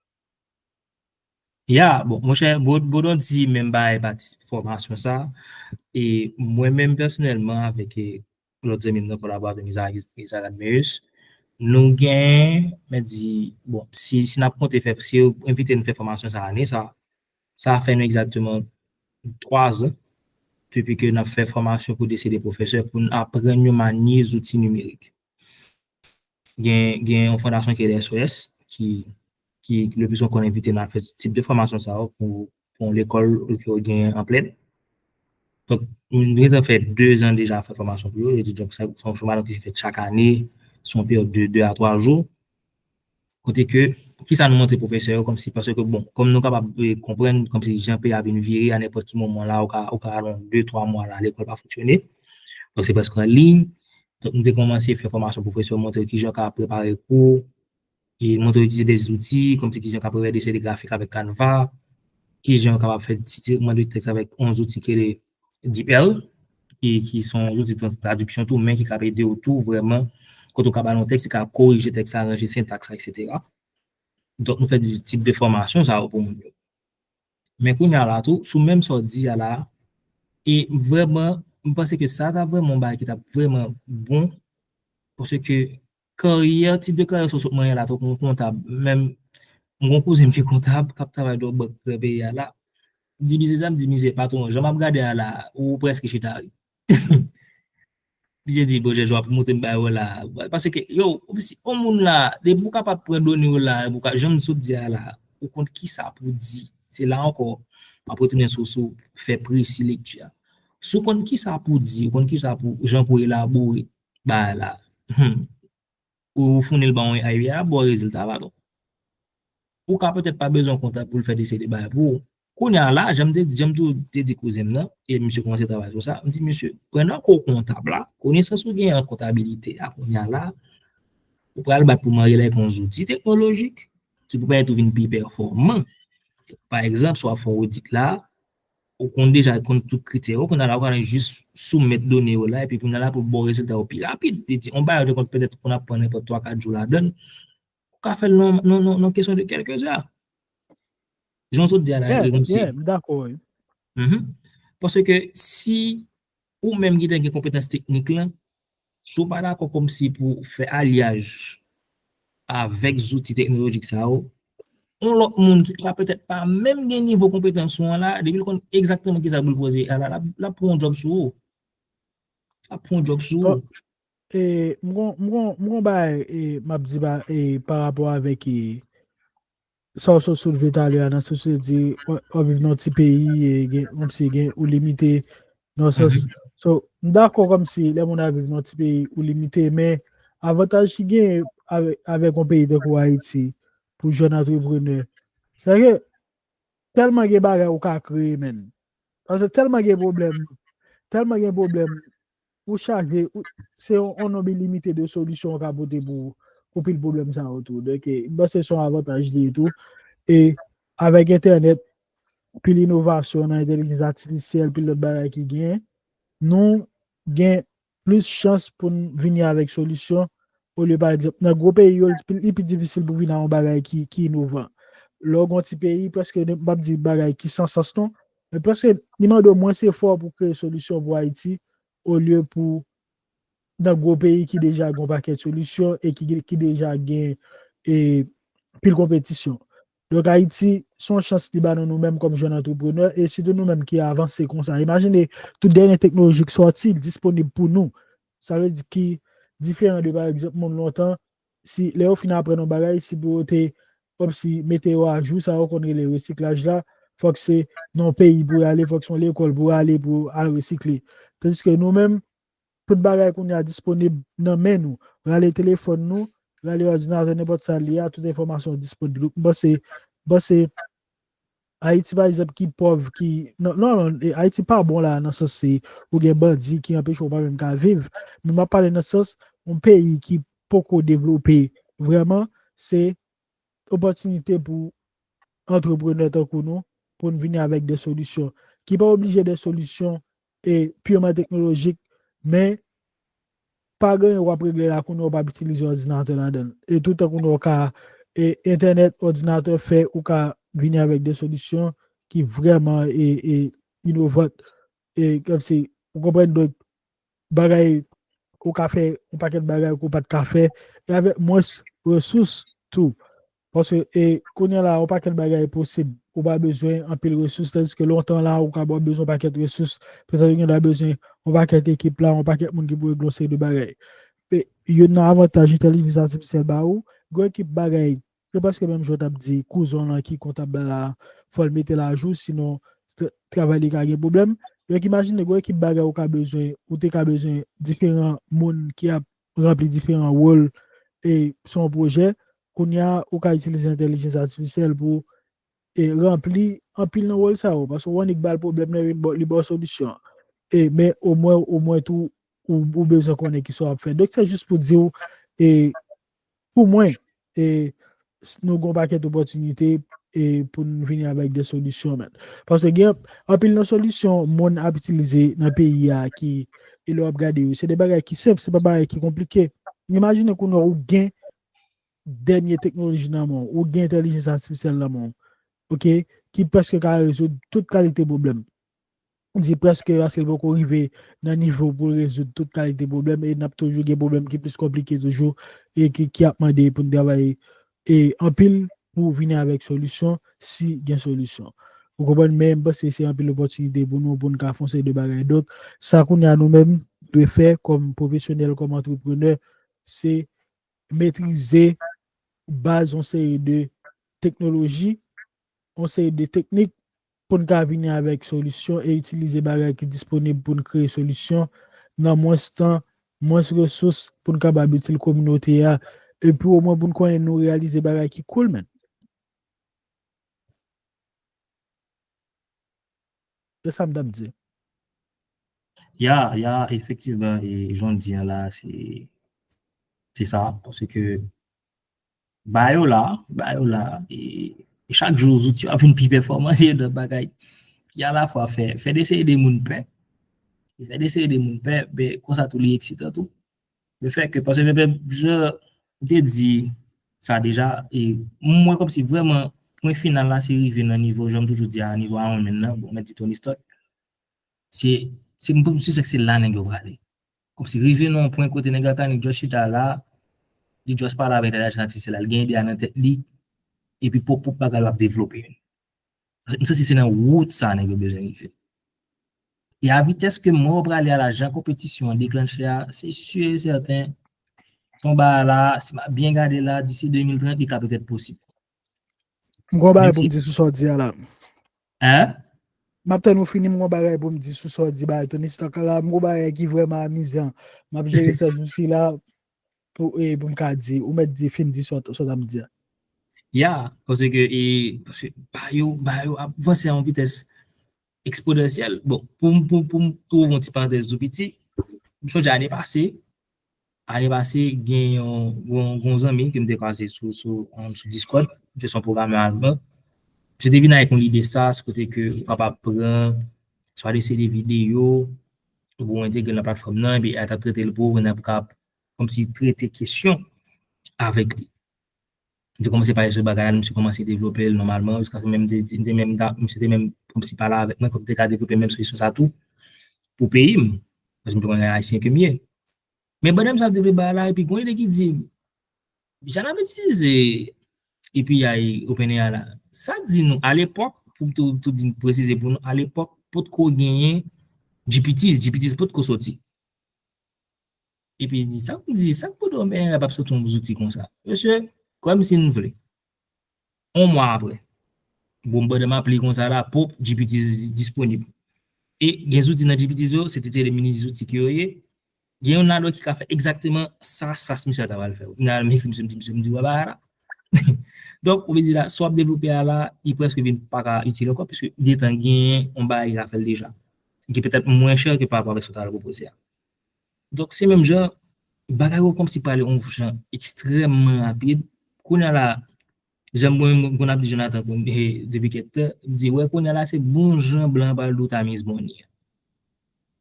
Ya, bon, monchè, Bodon di menm bagay pati fòmasyon sa. E mwen menm pèsonèlman, avèk e, lòt zanmi m nan, kolabò avè m, Isaac Admeus, nou gen, mwen di, bon, si, si n ap konte fè, si yo envite n fè fòmasyon sa ane sa, sa fè nou egzakteman twa zan depi ke n ap fè fòmasyon pou de se de pwofesè pou n aprann yo manye zouti nimerik. Gen, gen yon fondasyon ki S O S ki, ki le plis souvan konn envite n al fè tip de fòmasyon sa yo pou, pou yon lekòl ke yo gen an plèn. Donk, nou gentan fè de zan deja ap fè fòmasyon pou yo. Donk, se yon fòmasyon ki fèt chak ane, sou yon peryòd de de a twa jou. Kote ke, kisa nou montre pwofesè yo, kòmsi, paske, bon, kòm nou kapab konprann, kòmsi jan peyi a vin vire, a nenpòt ki moman la, ou ka, ou ka al yon de twa mwa la, lekòl pa fonksyone. Donk, se prèske an liy. Donk, nou te kòmanse fè fòmasyon pwofesè, montre kijan yo ka prepare kou, e montre yo itilize de zouti, kòmsi kijan yo ka prepare de seri de grafik avèk Canva, kijan yo kapab fè ti tretman de tèks avèk yon zouti ki rele DeepL, ki, ki se yon zouti trans-, tradiksyon tou, men ki kab ede w tou vrèman, kote w ka ba l yon tèks, li ka korije tèks la, ranje sentaks la, etsetera. Donk, nou fè de tip de fòmasyon sa yo pou moun yo. Men kounye a la tou, sou menm sa w di a la, e vrèman, m panse ke sa ta vrèman yon bagay ki t ap vrèman bon, paske karyè, tip de karyè sa w sot manyen la, tankou yon kontab, menm, m gon kouzen m ki kontab, k ap travay nan yon bank nan peyi a la, m di mizè sa, m di mizè patwon, jan m ap gade a la, ou prèske chita ri. Misye di, bon, Jèjwa, pou montre m bagay yo la. Paske, yo, si yon moun la, depi ou kapab pran done yo la, ou ka, jan m sot di a la, ou konn kisa pou di. Se la ankò, m ap retounen sou, sou fè presi lekti a. Si w konn kisa pou di, ou konn kisa pou, jan pou elabore bagay la. Hmm. Ou founi l ba yon A I a ba w rezilta, patwon. Ou ka petèt pa bezwen kontab pou l fè de seri de bagay pou ou. Kounye a la, jan m te, jan m tou te di kouzen m nan, e misye kòmanse travay sou sa, m di, misye, pandan ke w kontab la, konesans ou genyen an kontabilite a, kounye a la, ou pral bat pou marye l avèk yon zouti teknolojik ki pou pèmèt ou vin pi pèfòman. Pa egzanp, si w ap fè yon odit la, ou konn deja konn tout kritè yo, kounye a la, ou ka jis soumèt done yo la, epi kounye a la, pou l ba w rezilta yo pi rapid. Li di, yon bagay ou te konn petèt konn ap pran nenpòt twa, kat jou ladan l, ou ka fè l nan, nan, nan, nan kesyon de kèlke zè. Jan w sot di a la, Yeah, e kòmsi. Yeah, m dakò, wi. Mhm. Paske si ou menm ki te gen konpetans teknik lan, si w pa dakò kòmsi pou fè alyaj avèk zouti teknolojik sa yo, yon lòt moun ki ka petèt pa menm gen nivo konpetans ou an la, depi l konn egzakteman kisa pou l poze a la, l ap, l ap pran yon djòb sou ou. L ap pran yon djòb sou ou. E, m gon, m gon, m gon bagay, e, m ap di ba, e, pa rapò avèk, e, sa w sot soulve talè a, nan sans ou di, w, w ap viv nan yon ti peyi, e, gen, kòmsi gen, ou limite, nan sans, so, m dakò kòmsi, lè moun ap viv nan yon ti peyi, ou limite, men, avantaj ki gen avèk, avèk yon peyi tankou Ayiti, pou jèn antreprenè, se ke, tèlman gen bagay ou ka kreye, menn. Paske tèlman gen pwoblèm, tèlman gen pwoblèm, ou chaje, ou, se yon, yon nonb ilimite de solisyon ou ka pote pou, pou pil pwoblèm sa yo tou. Donk, e, m panse se yon avantaj li ye tou. E avèk entènèt, pil inovasyon nan entèlijans atifisyèl, pil lòt bagay ki gen, nou gen plis chans pou n vini avèk solisyon, olye, pa egzanp, nan gwo peyi yo, li pi, li pi difisil pou vin a yon bagay ki, ki inovan. Lè w gen yon ti peyi, prèske, m p ap di bagay ki san sans non, men prèske, li mande w mwens efò pou kreye solisyon pou Ayiti, olye pou nan gwo peyi ki deja gen yon pakèt solisyon e ki, ki deja gen, e, pil konpetisyon. Donk, Ayiti, se yon chans li ba nou, nou menm kòm jèn antreprenè, e sitou nou menm ki avanse konsa. Imajine, tout dènye teknoloji ki sòti, li disponib pou nou. Sa vle di ki diferan de, pa egzanp, moun lontan, si lè yo fin aprann yon bagay, si pou yo te, kòmsi, mete yo ajou, sa yo konn rele resiklaj la, fòk se nan yon peyi pou y ale, fòk se yon lekòl pou y ale pou al resikle. Tandiske nou menm, tout bagay kounye a disponib nan men nou. Rale telefòn nou, rale òdinatè, nenpòt sa l ye a, tout enfòmasyon disponib. Donk, m panse, m panse Ayiti, pa egzanp, ki pòv, ki, non, non, non, e, Ayiti pa bon la, nan sans se, ou gen bandi ki anpeche w pa menm ka viv. Men m ap pale nan sans, yon peyi ki poko devlope vrèman, se opòtinite pou antreprenè tankou nou, pou n vini avèk de solisyon, ki pa oblije de solisyon, e, pirman teknolojik, men pa gen anyen w ap regle la kounye a w p ap itilize òdinatè ladan l. E toutan kounye a w ka, e, entènèt, òdinatè fè ou ka vini avèk de solisyon ki vrèman, e, e, inovant. E, kòmsi, ou konprann, donk, bagay, ou ka fè yon pakèt bagay ke w pa t ka fè, e avèk mwens resous tou. Paske, e, kounye a la, yon pakèt bagay posib. Ou pa bezwen anpil resous, tandiske lontan la, ou ka bezwen yon pakèt resous. Petèt ou gen dwa bezwen yon pakèt ekip la, yon pakèt moun ki pou regle yon seri de bagay. E, youn nan avantaj entèlijans atifisyèl ba ou, gen ekip bagay, se prèske menm jan w t ap di kouzen w lan ki kontab la, fò l mete l ajou, sinon tra-, travay li ka gen pwoblèm. Donk, imajine, gen ekip bagay ou ka bezwen, ou te ka bezwen diferan moun ki ap ranpli diferan wòl, e, sou yon pwojè. Kounye a, ou ka itilize entèlijans atifisyèl pou, e, ranpli anpil nan wòl sa yo. Paske w annik ba l pwoblèm nan, li ba w, li ba w solisyon an. E, men omwen, omwen tou, ou, ou bezwen konnen kisa w ap fè. Donk, se jis pou di w, e, pou mwen, e, s-, nou gen yon pakèt opòtinite, e, pou n vini avèk de solisyon, menn. Paske gen anpil nan solisyon moun ap itilize nan peyi a ki, e lè w ap gade yo, se de bagay ki senp, se pa bagay ki konplike. Imajine kounye a ou gen dènye teknoloji nan men w, ou gen entèlijans atifisyèl nan men w, oke, ki prèske ka rezoud tout kalite pwoblèm. M di prèske paske l poko rive nan nivo pou l rezoud tout kalite pwoblèm, e n ap toujou gen pwoblèm ki plis konplike toujou, e ki, ki ap mande pou n travay, e, anpil pou vini avèk solisyon, si gen solisyon. Ou konprann? Men m panse se anpil opòtinite pou nou, pou n ka fè yon seri de bagay. Donk, sa kounye a nou menm dwe fè kòm pwofesyonèl, kòm antreprenè, se metrize baz yon seri de teknoloji, yon seri de teknik pou n ka vini avèk solisyon e itilize bagay ki disponib pou n kreye solisyon nan mwens tan, mwens resous pou n kapab itil kominote a. Epi omwen pou n konnen nou reyalize bagay ki cool, menn. Se sa m t ap di. Ya, ya, efektivman, e jan w di an la, se, se sa, paske ba yo la, ba yo la, e, e chak jou zouti yo ap vin pi pèfòman nan bagay, ki alafwa fè, fè de seri de moun pè, e fè de seri de moun pè, men konsa tou li eksitan tou. Le fè ke, paske, men, men, jan m te di sa deja, e m wè kòmsi vrèman pwen final la se rive nan nivo, jan m toujou di a, nivo Iron Man nan, bon, mèt di Tony Stark. Se, se, m, m sispèk se la nèg yo prale. Kòmsi rive nan yon pwen kote nèg la ka annik just chita la, li just pale avèk entèlijans atifisyèl la, li gen ide a nan tèt li, epi pwòp, pwòp bagay l ap devlope. M santi se nan wout sa nèg yo bezwen rive. E a vitès ke m wè w prale a la, jan konpetisyon an deklanche a, se si e sèten, se yon bagay la, si m ap byen gade la, disi de mil trant, li ka petèt posib. M gon bagay pou m di sou sa w di a la. Hein? M ap tann ou fini, m gon bagay pou m di sou sa w di, bagay Tony Stark la, m gon bagay ki vrèman amizan. M ap jere sa jou sila pou, e, pou m ka di, ou mèt di, fin di sa w t ap di a. Ya, paske, e, paske ba yo, ba yo ap vanse a yon vitès eksponansyèl. Bon, pou, pou, pou m tou ouvri yon ti parantèz tou piti, m sonje ane pase, ane pase, gen yon, yon, yon zanmi ke m te kwaze sou, sou, um, sou Discord, misye se yon pwogram alman. Misye te vin avèk yon lide sa, se kote ke ou kapab pran swa de seri de videyo, ou entegre nan platfòm nan, epi a t ap trete l pou ou, epi n ap ka kòmsi trete kesyon avèk li. M te kòmanse pale sou bagay la, misye kòmanse devlope l nòmalman, jiskaske menm te, te, te menm ta, misye te menm kòmsi pale avèk mwen, kòm te ka devlope menm solisyon sa tou pou peyi m. Paske m te konnen Ayisyen ke m ye. Men pandan misye ap devlope bagay la, epi gon ide ki di, jan n ap itilize A P I OpenAI la, sa di nou, alepòk, pou m tou, tou di, presize pou nou, alepòk, potko genyen G P Ts, G P Ts potko soti. Epi li di, sa m di, sa k pou di OpenAI p ap soti yon zouti konsa? Mesye, kwè m si n vle. Yon mwa apre, bon, pandan m ap li konsa la, pop, G P T disponib. E gen zouti nan G P T yo, se te, te de mini zouti ke yo ye. Gen youn ladan ki ka fè egzakteman sa, sa misye ta pral fè. M al ekri misye, m di, misye, m di, wè bagay la. Donk, ou vle di la, sa w ap devlope a la, li prèske vin pa ka itil ankò, piske detan genyen yon bagay ki ka fè l deja. Ki petèt mwen chè ke pa rapò avèk sa w ta pral pwopoze a. Donk, se menm jan, bagay yo kòmsi prale yon jan ekstrèmman rapid. Kounye a la, jan mwen, mwen konn ap di Jonathan, eh, depi kèk tan, m di, wè, kounye a la, se bon jan blan pral di w Time is money.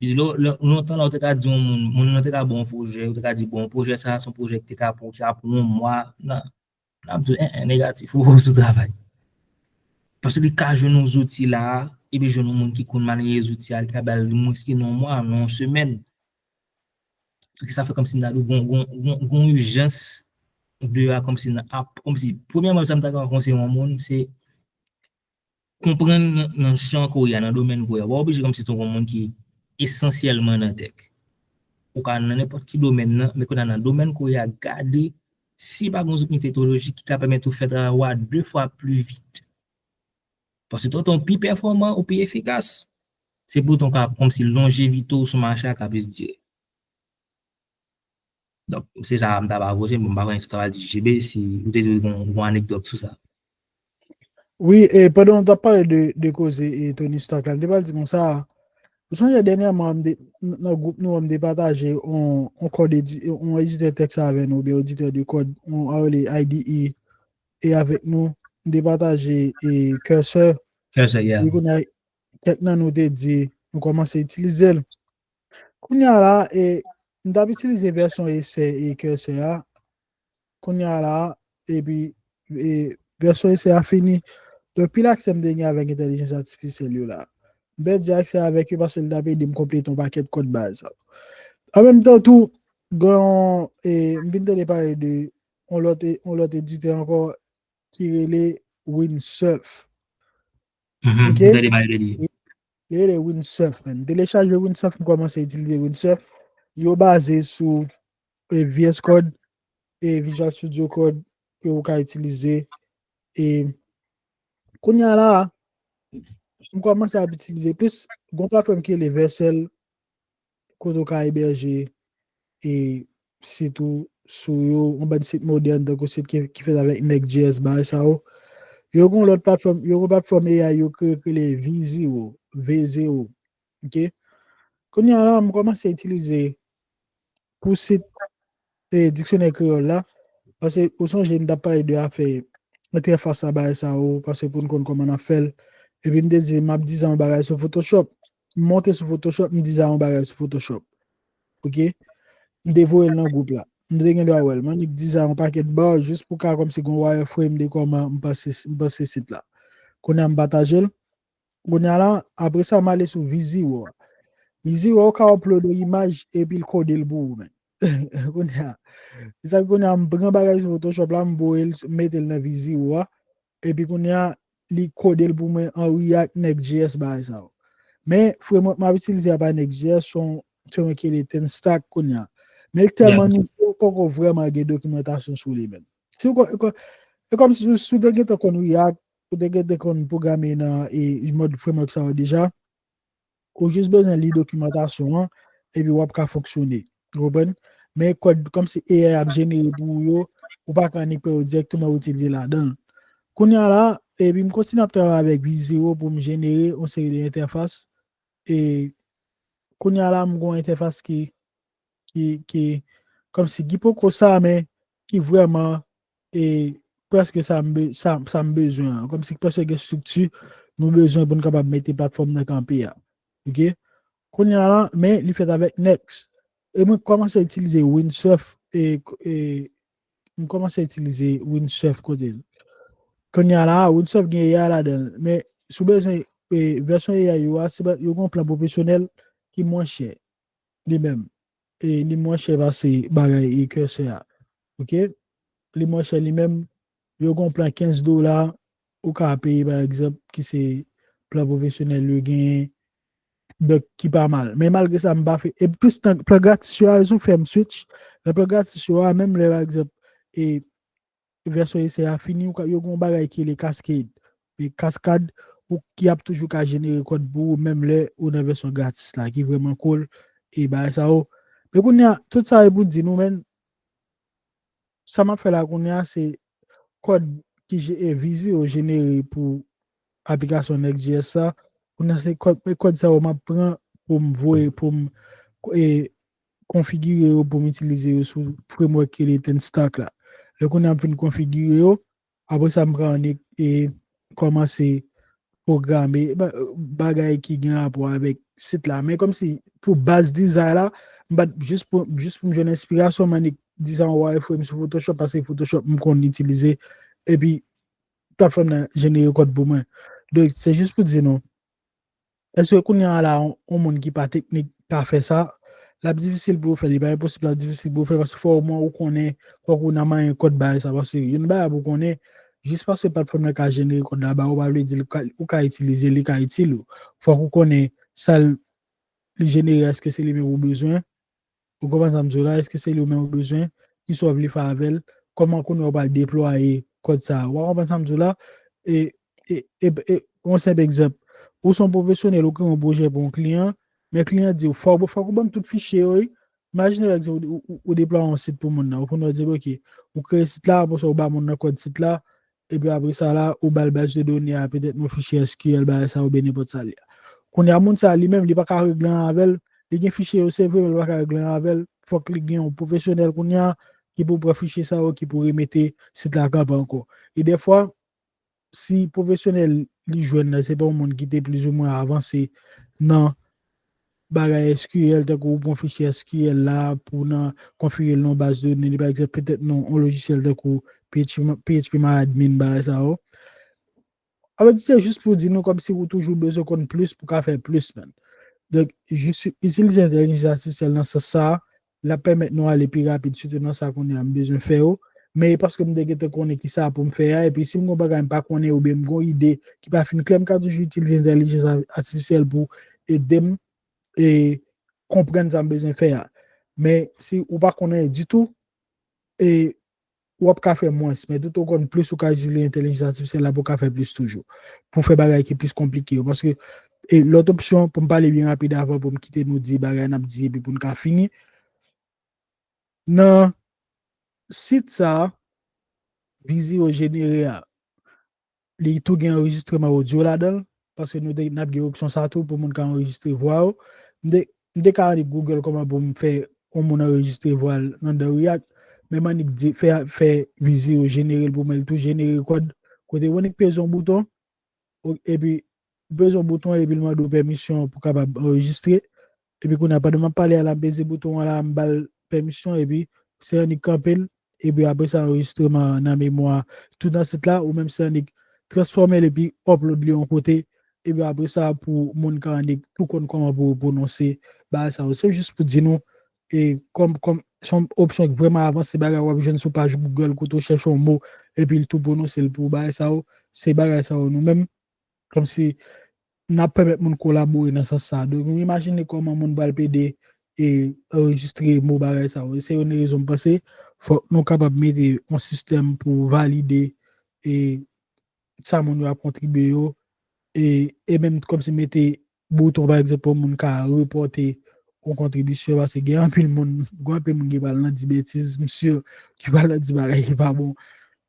Li di, lè, lè, lontan la, ou te ka di yon moun, moun nan te ka ba w yon pwojè, ou te ka di, bon, pwojè sa, se yon pwojè ki te ka pou, ki ka pou yon mwa, nan, n ap di, en, en, negatif, ou sou travay. Paske li ka jwenn yon zouti la, epi jwenn yon moun ki konn manyen zouti a, li ka ba l mwens ke nan yon mwa, nan yon semèn. Sa fè kòmsi m ta di w gon, gon, gon, gon ijans deyò a kòmsi nan ap, kòmsi, premyèman, sa m ta ka konseye yon moun, se konprann nan, nan chan ke w ye a, nan domèn ke w ye a. Ou pa oblije kòmsi se yon moun ki esansyèlman nan tech. Ou ka nan nenpòt ki domèn nan, men kounye a nan domèn ke w ye a, gade si pa gon zouti teknolojik ki ka pèmèt ou fè travay ou a de fwa pli vit. Paske tout tan ou pi pèfòman, ou pi efikas, se pou tan ou ka kòmsi lonjevite w sou mache a ka plis dire. Donk, se sa m ta pral pwopoze, bon, m pa konnen si w ta pral di G B, si ou te di gon, gon anekdòt sou sa. Wi, e pandan w t ap pale de, de koze e Tony Stark la, m te pral di konsa, ou sonje dènyèman, m te, n-, nan gwoup nou, m te pataje on, on kòd edi-, on editè tèks avè nou, oubyen editè de kòd, on, a rele I D E, e avèk nou, m te pataje e Cursor. Cursor, yeah. E kounye a, kèk nan nou te di, nou kòmanse itilize l. Kounye a la, e, m t ap itilize vèsyon esè e Cursor a. Kounye a la, epi, e, vèsyon esè a fini. Donk, pil aksè m te gen avèk entèlijans atifisyèl yo la. M pèdi aksè avèk yo paske l t ap ede m konplete yon pakèt kòd baz. An menm tan tou, gen yon, e, m vin tande pale de yon lòt, e, yon lòt editè ankò ki rele Windsurf. Mhm, ok? Li rele Windsurf, man. M telechaje Windsurf, m kòmanse itilize Windsurf. Yo baze sou, e, V S Code, e, Visual Studio Code ke ou ka itilize. E kounye a la, m kòmanse ap itilize plis, gon platfòm ki rele Vercel, kote ou ka ebèje, e, sit ou sou yo, yon bann sit modèn, tankou sit ki, ki fèt avèk Next J S, bagay sa yo. Yo gon lòt platfòm, yo gon platfòm A I yo kreye, ki rele V zero, V zero. Ok? Kounye a la, m kòmanse itilize pou sit, e, diksyonè kreyòl la, paske ou sonje m t ap pale de afè entèfas a bagay sa yo, paske pou n konn kòman n ap fè l. Epi m te di, m ap dizay yon bagay sou Photoshop. M monte sou Photoshop, m dizay yon bagay sou Photoshop. Ok? M te voye l nan gwoup la. M te gen dwa wè l. M annik dizay yon pakèt bar, jis pou ka kòmsi gon wireframe de kòman m panse, m panse sit la. Kounye a m pataje l. Kounye a la, apre sa, m ale sou V zero a. V zero a, ou ka upload yon imaj epi l kode l pou ou menm. Kounye a, se sa k kounye a, m pran bagay sou Photoshop la, m voye l, m mete l nan V zero a. Epi kounye a, li kode l pou mwen an React, Next J S, bagay sa yo. Men, framework m ap itilize a pa Next J S, se yon framework ki rele Thinstack kounye a. Men l tèlman nouvo, ou poko vrèman gen dokimantasyon sou li menm. Si ou kon-, kon-, e kòm si, si ou te gentan konn React, ou te gentan konn pwograme nan, e, mòd framework sa yo deja, ou jis bezwen li dokimantasyon an, epi w ap ka fonksyone. Ou konprann? Men kòd kòmsi A I ap jenere pou ou yo, ou pa ka annik pran yo dirèkteman ou itilize ladan l. Kounye a la, epi m kontinye ap travay avèk V zero pou m jenere yon seri de entèfas. E kounye a la, m gen yon entèfas ki, ki, ki, kòmsi ki poko sa, men ki vrèman, e, prèske sa m be-, sa, sa m bezwen an. Kòmsi prèske gen estrikti nou bezwen pou n kapab mete platfòm nan kanpe a. Oke? Kounye a la, men li fèt avèk Next. E mwen kòmanse itilize Windsurf, e, e, m kòmanse itilize Windsurf kote l. Kounye a la, Windsurf gen A I ladan l. Men, si w bezwen, e, vèsyon A I yo a, se pa, yo gen yon plan pwofesyonèl ki mwen chè, li menm. E li mwen chè pase bagay e Cursor a. Oke? Li mwen chè li menm, yo gen yon plan kenz dola, ou ka peye, pa egzanp, ki se plan pwofesyonèl yo genyen, donk ki pa mal. Men malgre sa, m pa fè, e plis nan plan gratis yo a, rezon k fè m switch, nan plan gratis yo a, menm lè, pa egzanp, e vèsyon esè a fini, ou ka, yo gen yon bagay ki rele Cascade. E Cascade, ou, ki ap toujou ka jenere kòd pou ou, menm lè ou nan vèsyon gratis la, ki vrèman cool, e bagay sa yo. Men kounye a, tout sa e pou di nou, men, sa m ap fè la kounye a, se kòd ki je-, e, V zero jenere pou aplikasyon Next J S sa. Kounye a, se kòd, men kòd sa yo m ap pran pou m voye, pou m, e, konfigire yo, pou m itilize yo sou framework ki rele Tenstack la. Lè kounye a m fin konfigire yo, apre sa m pral annik, e, kòmanse pwograme ba-, bagay ki gen rapò avèk sit la. Men kòmsi pou baz dizay la, m pa t, jis pou, jis pou m jwenn enspirasyon, m annik dizay yon wireframe sou Photoshop, paske Photoshop m konn itilize, epi platfòm nan jenere kòd pou mwen. Donk, se jis pou di nou, èske kounye a la, yon, yon moun ki pa teknik ka fè sa? L ap difisil pou yo fè, li pa enposib, l ap difisil pou yo fè, paske fò omwen ou konnen, fòk ou nan manyen kòd bagay sa, paske youn bagay pou konnen, jis paske platfòm nan ka jenere kòd la ba ou, pa vle di l ka, ou ka itilize, li ka itil ou. Fòk ou konnen sa l, li jenere, èske se li menm ou bezwen? Ou konprann sa m di w la? Èske se li ou menm ou bezwen? Kisa w vle fè avè l? Kòman kounye a w pral deplwaye kòd sa a? W konprann sa m di w la? E, e, e, e, yon senp egzanp. Ou se yon pwofesyonèl, ou kreye yon pwojè pou yon kliyan, men kliyan di w, fòk, fòk ou ban m tout fichye yo, wi. Imajine, pa egzanp, ou, ou, ou deplwaye yon sit pou moun nan. Ou kounye a w di, oke, ou kreye sit la, apre sa, ou ba moun nan kòd sit la, epi apre sa la, ou ba l baz de done a, petèt yon fichye S Q L, bagay sa, oubyen nenpòt sa li ye. Kounye a, moun sa, li menm, li pa ka regle anyen avè l. Li gen fichye yo, se vre, men li pa ka regle anyen avè l. Fòk li gen yon pwofesyonèl kounye a, ki pou pran fichye sa yo, ki pou remete sit la kanpe ankò. E dèfwa, si pwofesyonèl li jwenn nan, se pa yon moun ki te plizoumwen avanse nan bagay S Q L, tankou ou pran fichye S Q L la pou nan konfigire l nan yon baz de done, li pa egzanp, petèt nan yon lojisyèl tankou P H P, P H P MyAdmin, bagay sa yo. Anfèt, se jis pou di nou kòmsi ou toujou bezwen konn plis pou ka fè plis, man. Donk, jis itilize entèlijans atifisyèl nan sans sa a, l ap pèmèt nou ale pi rapid, sitou nan sa kounye a m bezwen fè yo. Men e paske m te gentan konnen ki sa pou m fè a, epi si m gen yon bagay m pa konnen oubyen m gen yon ide ki pa fin klè, m ka toujou itilize entèlijans a-, atifisyèl pou ede m e konprann sa m bezwen fè a. Men si ou pa konnen ditou, e w ap ka fè mwens, men tout ou konn plis ou ka itilize entèlijans atifisyèl la pou w ka fè plis toujou. Pou fè bagay ki plis konplike yo. Paske, e lòt opsyon, pou m pale byen rapid avan, pou m kite nou di bagay n ap di epi pou n ka fini. Nan sit sa a, V zero jenere a, li tou gen anrejistreman odyo ladan l, paske nou te, n ap gen opsyon sa tou pou moun ka anrejistre vwa yo. M te, m te ka ale Google kòman pou m fè yon moun anrejistre vwa l anndan React, men m annik di, fè, fè V zero jenere l pou mwen, li tou jenere kòd, kote ou annik peze yon bouton, o-, epi peze yon bouton, epi l mande w pèmisyon pou kapab anrejistre. Epi kounye a, pandan m ap pale a la, m peze bouton an la, m ba l pèmisyon, epi se annik kanpe l, epi apre sa, anrejistreman an nan memwa, tout nan sit la, ou menm se annik transfòme l epi upload li yon kote, epi apre sa, pou moun ka annik tou konn kòman pou yo pwononse bagay sa yo. Se jis pou di nou, e kòm, kòm se yon opsyon ki vrèman avanse, bagay w ap jwenn sou paj Google, kote w chèche yon mo, epi l tou pwononse l pou ou, bagay sa yo, se bagay sa yo nou menm, kòmsi n ap pèmèt moun kolabore nan sans sa. Donk, nou imajine kòman moun pral pede e anrejistre mo bagay sa yo. Se youn nan rezon m panse, fòk nou kapab mete yon sistèm pou valide e sa moun yo ap kontribye yo, e, e menm kòmsi mete bouton, pa egzanp, pou moun ka repòte yon kontribisyon, paske gen anpil moun, gen anpil moun ki pral nan di betiz, m si, ki pral nan di bagay ki pa bon.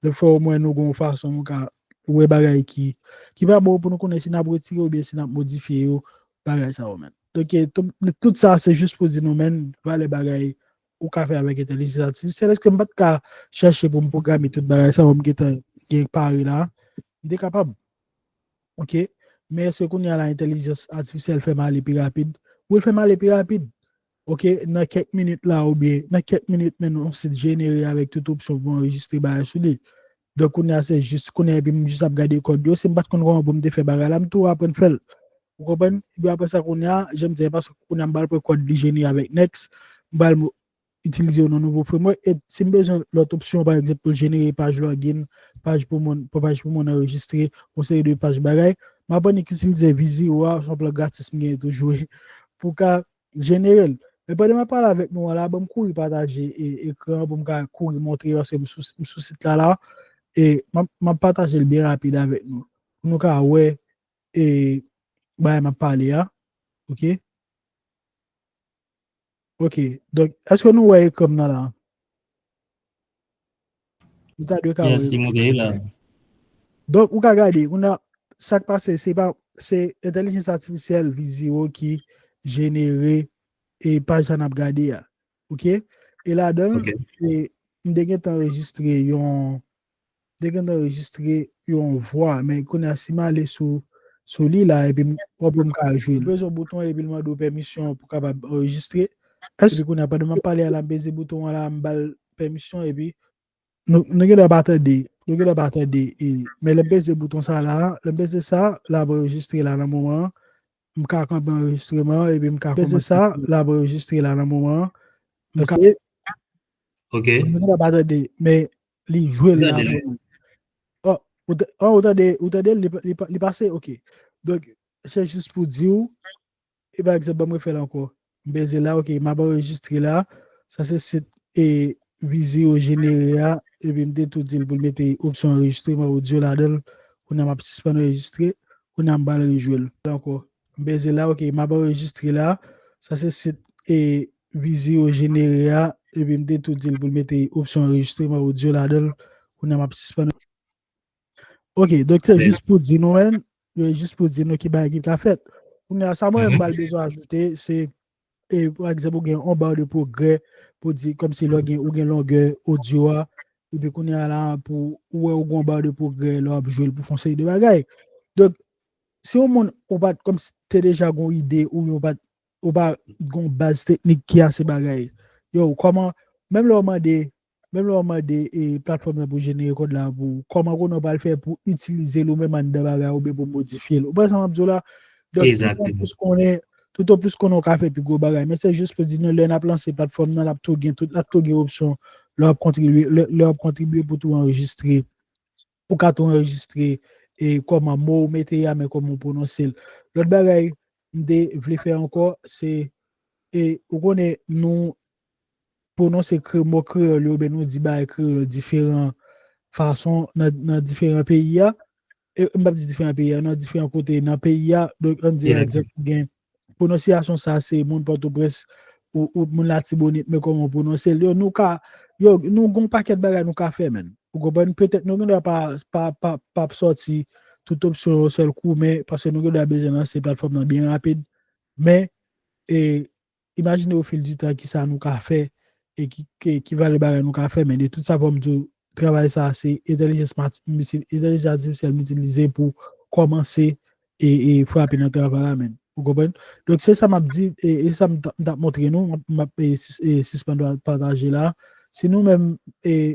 Donk, fò omwen nou gen yon fason nou ka wè bagay ki, ki pa bon pou nou konnen si n ap retire oubyen si n ap modifye yo, bagay sa yo, menn. Donk, e, tout, tout sa, se jis pou di nou, menn, valè bagay ou ka fè avèk entèlijans atifisyèl. Èske m pa t ka chèche pou m pwograme tout bagay sa yo m gentan gen pare la? M te kapab. Oke? Men èske kounye a la, entèlijans atifisyèl fè m ale pi rapid? Wi, l fè m ale pi rapid. Oke? Nan kèk minit la, oubyen nan kèk minit, menn, yon sit jenere avèk tout opsyon pou anrejistre bagay sou li. Donk, kounye a, se jis, kounye a, epi m jis ap gade kòd yo. Si m pa t konn kòman pou m te fè bagay la, m tou aprann fè l. Ou konprann? Epi apre sa, kounye a, jan m di, paske kounye a, m pral pran kòd li jenere avèk Next. M pral mo-, itilize yo nan nouvo framework. E si m bezwen lòt opsyon, pa egzanp, pou l jenere paj login, paj pou moun, pou paj pou moun anrejistre, yon seri de paj bagay, m ap annik itilize Vizio a, se yon plan gratis m genyen toujou, pou ka jenere l. Men pandan m ap pale avèk nou an la, ban m kouri pataje e, ekran an pou m ka kouri montre, paske m sou, m sou sit la la. E m ap, m ap pataje l byen rapid avèk nou. Pou nou ka wè e bagay m ap pale a. Oke? Oke. Donk, èske nou wè ekran m nan la? Nou ta dwe ka wè. Yes, li monte la. Donk, ou ka gade, kounye a, sa k pase, se pa, se entèlijans atifisyèl Vizio ki jenere e paj sa n ap gade a. Oke? E ladan l, e, m te gentan anrejistre yon, m te gentan anrejistre yon vwa, men kounye a, si m ale sou, sou li la, epi m, w ap wè m ka jwe l. M peze yon bouton, epi l mande w pèmisyon pou kapab anrejistre. Epi kounye a, pandan m ap pale a la, m peze bouton an la, m ba l pèmisyon, epi nou, nou gen dwa pa tande, nou gen dwa pa tande, e, men lè m peze bouton sa la, lè m peze sa, l ap anrejistre la nan moman an. M ka kanpe anrejistreman an, epi m ka peze sa, l ap anrejistre la nan moman an. M ka, ok. Nou gen dwa pa tande, men li jwe l la pou nou. Oh, ou ta-, oh, ou tande, ou tande l, li pa-, li pa-, li pase, ok. Donk, se jis pou di w, e pa egzanp, ban m refè l ankò. M peze la, ok, m ap anrejistre la. Sa se sit e Vizio jenere a, epi m te tou di l pou l mete opsyon anrejistreman odyo ladan l. Kounye a m ap sispann anrejistre, kounye a m pral rejwe l ankò. M peze la, ok, m ap anrejistre la. Sa se sit e Vizio jenere a, epi m te tou di l pou l mete opsyon anrejistreman odyo ladan l. Kounye a m ap sispann. Ok, donk se jis pou di nou, menn, e, jis pou di nou ki bagay ki ka fèt. Kounye a, sa mwen menm m pral bezwen ajoute, se, e, pa egzanp, ou gen yon bar de progrè, pou di, kòmsi lè w gen, ou gen longè odyo a, epi kounye a la, pou ou wè ou gen yon bar de progrè, lè w ap jwe l pou fè yon seri de bagay. Donk, si yon moun, ou pa t, kòmsi te deja gen yon ide, oubyen ou pa t, ou pa gen yon baz teknik ki ase bagay. Yo, kòman, menm lè w mande, menm lè w mande, e, platfòm nan pou jenere kòd la pou ou, kòman kounye a w pral fè pou itilize l ou menm anndan bagay oubyen pou modifye l? Ou konprann sa m ap di w la? Donk, tout o plis konnen, tout o plis konnen w ka fè pi gwo bagay. Men se jis pou di nou, lè n ap lanse platfòm nan, l ap tou gen tout, l ap tou gen opsyon lè w ap kontribye, lè, lè w ap kontribye pou tou anrejistre. Ou ka tou anrejistre, e, kòman mo w mete a, men kòman w pwononse l. Lòt bagay m te vle fè ankò, se, e, ou konnen nou pwononse kre-, mo kreyòl yo, oubyen nou di bagay kreyòl diferan fason nan, nan diferan peyi a. E, m p ap di diferan peyi a, nan diferan kote nan peyi a. Donk, ann di, pa egzanp, ou gen pwononsyasyon sa, se moun Pòtoprens ou, ou moun Latibonit, men kòman w pwononse l. Yo, nou ka, yo, nou gen yon pakèt bagay nou ka fè, menn. Ou konprann? Petèt nou gen dwa pa, pa, pa, p ap sòti tout opsyon yon sèl kou, men paske nou gen dwa bezwen lanse platfòm nan byen rapid. Men, e, imajine ofil di tan kisa nou ka fè e ki, ki, ki valè bagay nou ka fè, men de tout sa, fò m di w, travay sa, se entèlijans mati-, misi-, entèlijans atifisyèl m itilize pou kòmanse e, e frape nan travay la, menn. Ou konprann? Donk, se sa m ap di, e, e sa m t-, m t ap montre nou, m ap, m ap, e, sis-, e, sispann pa-, pataje la. Si nou menm, e,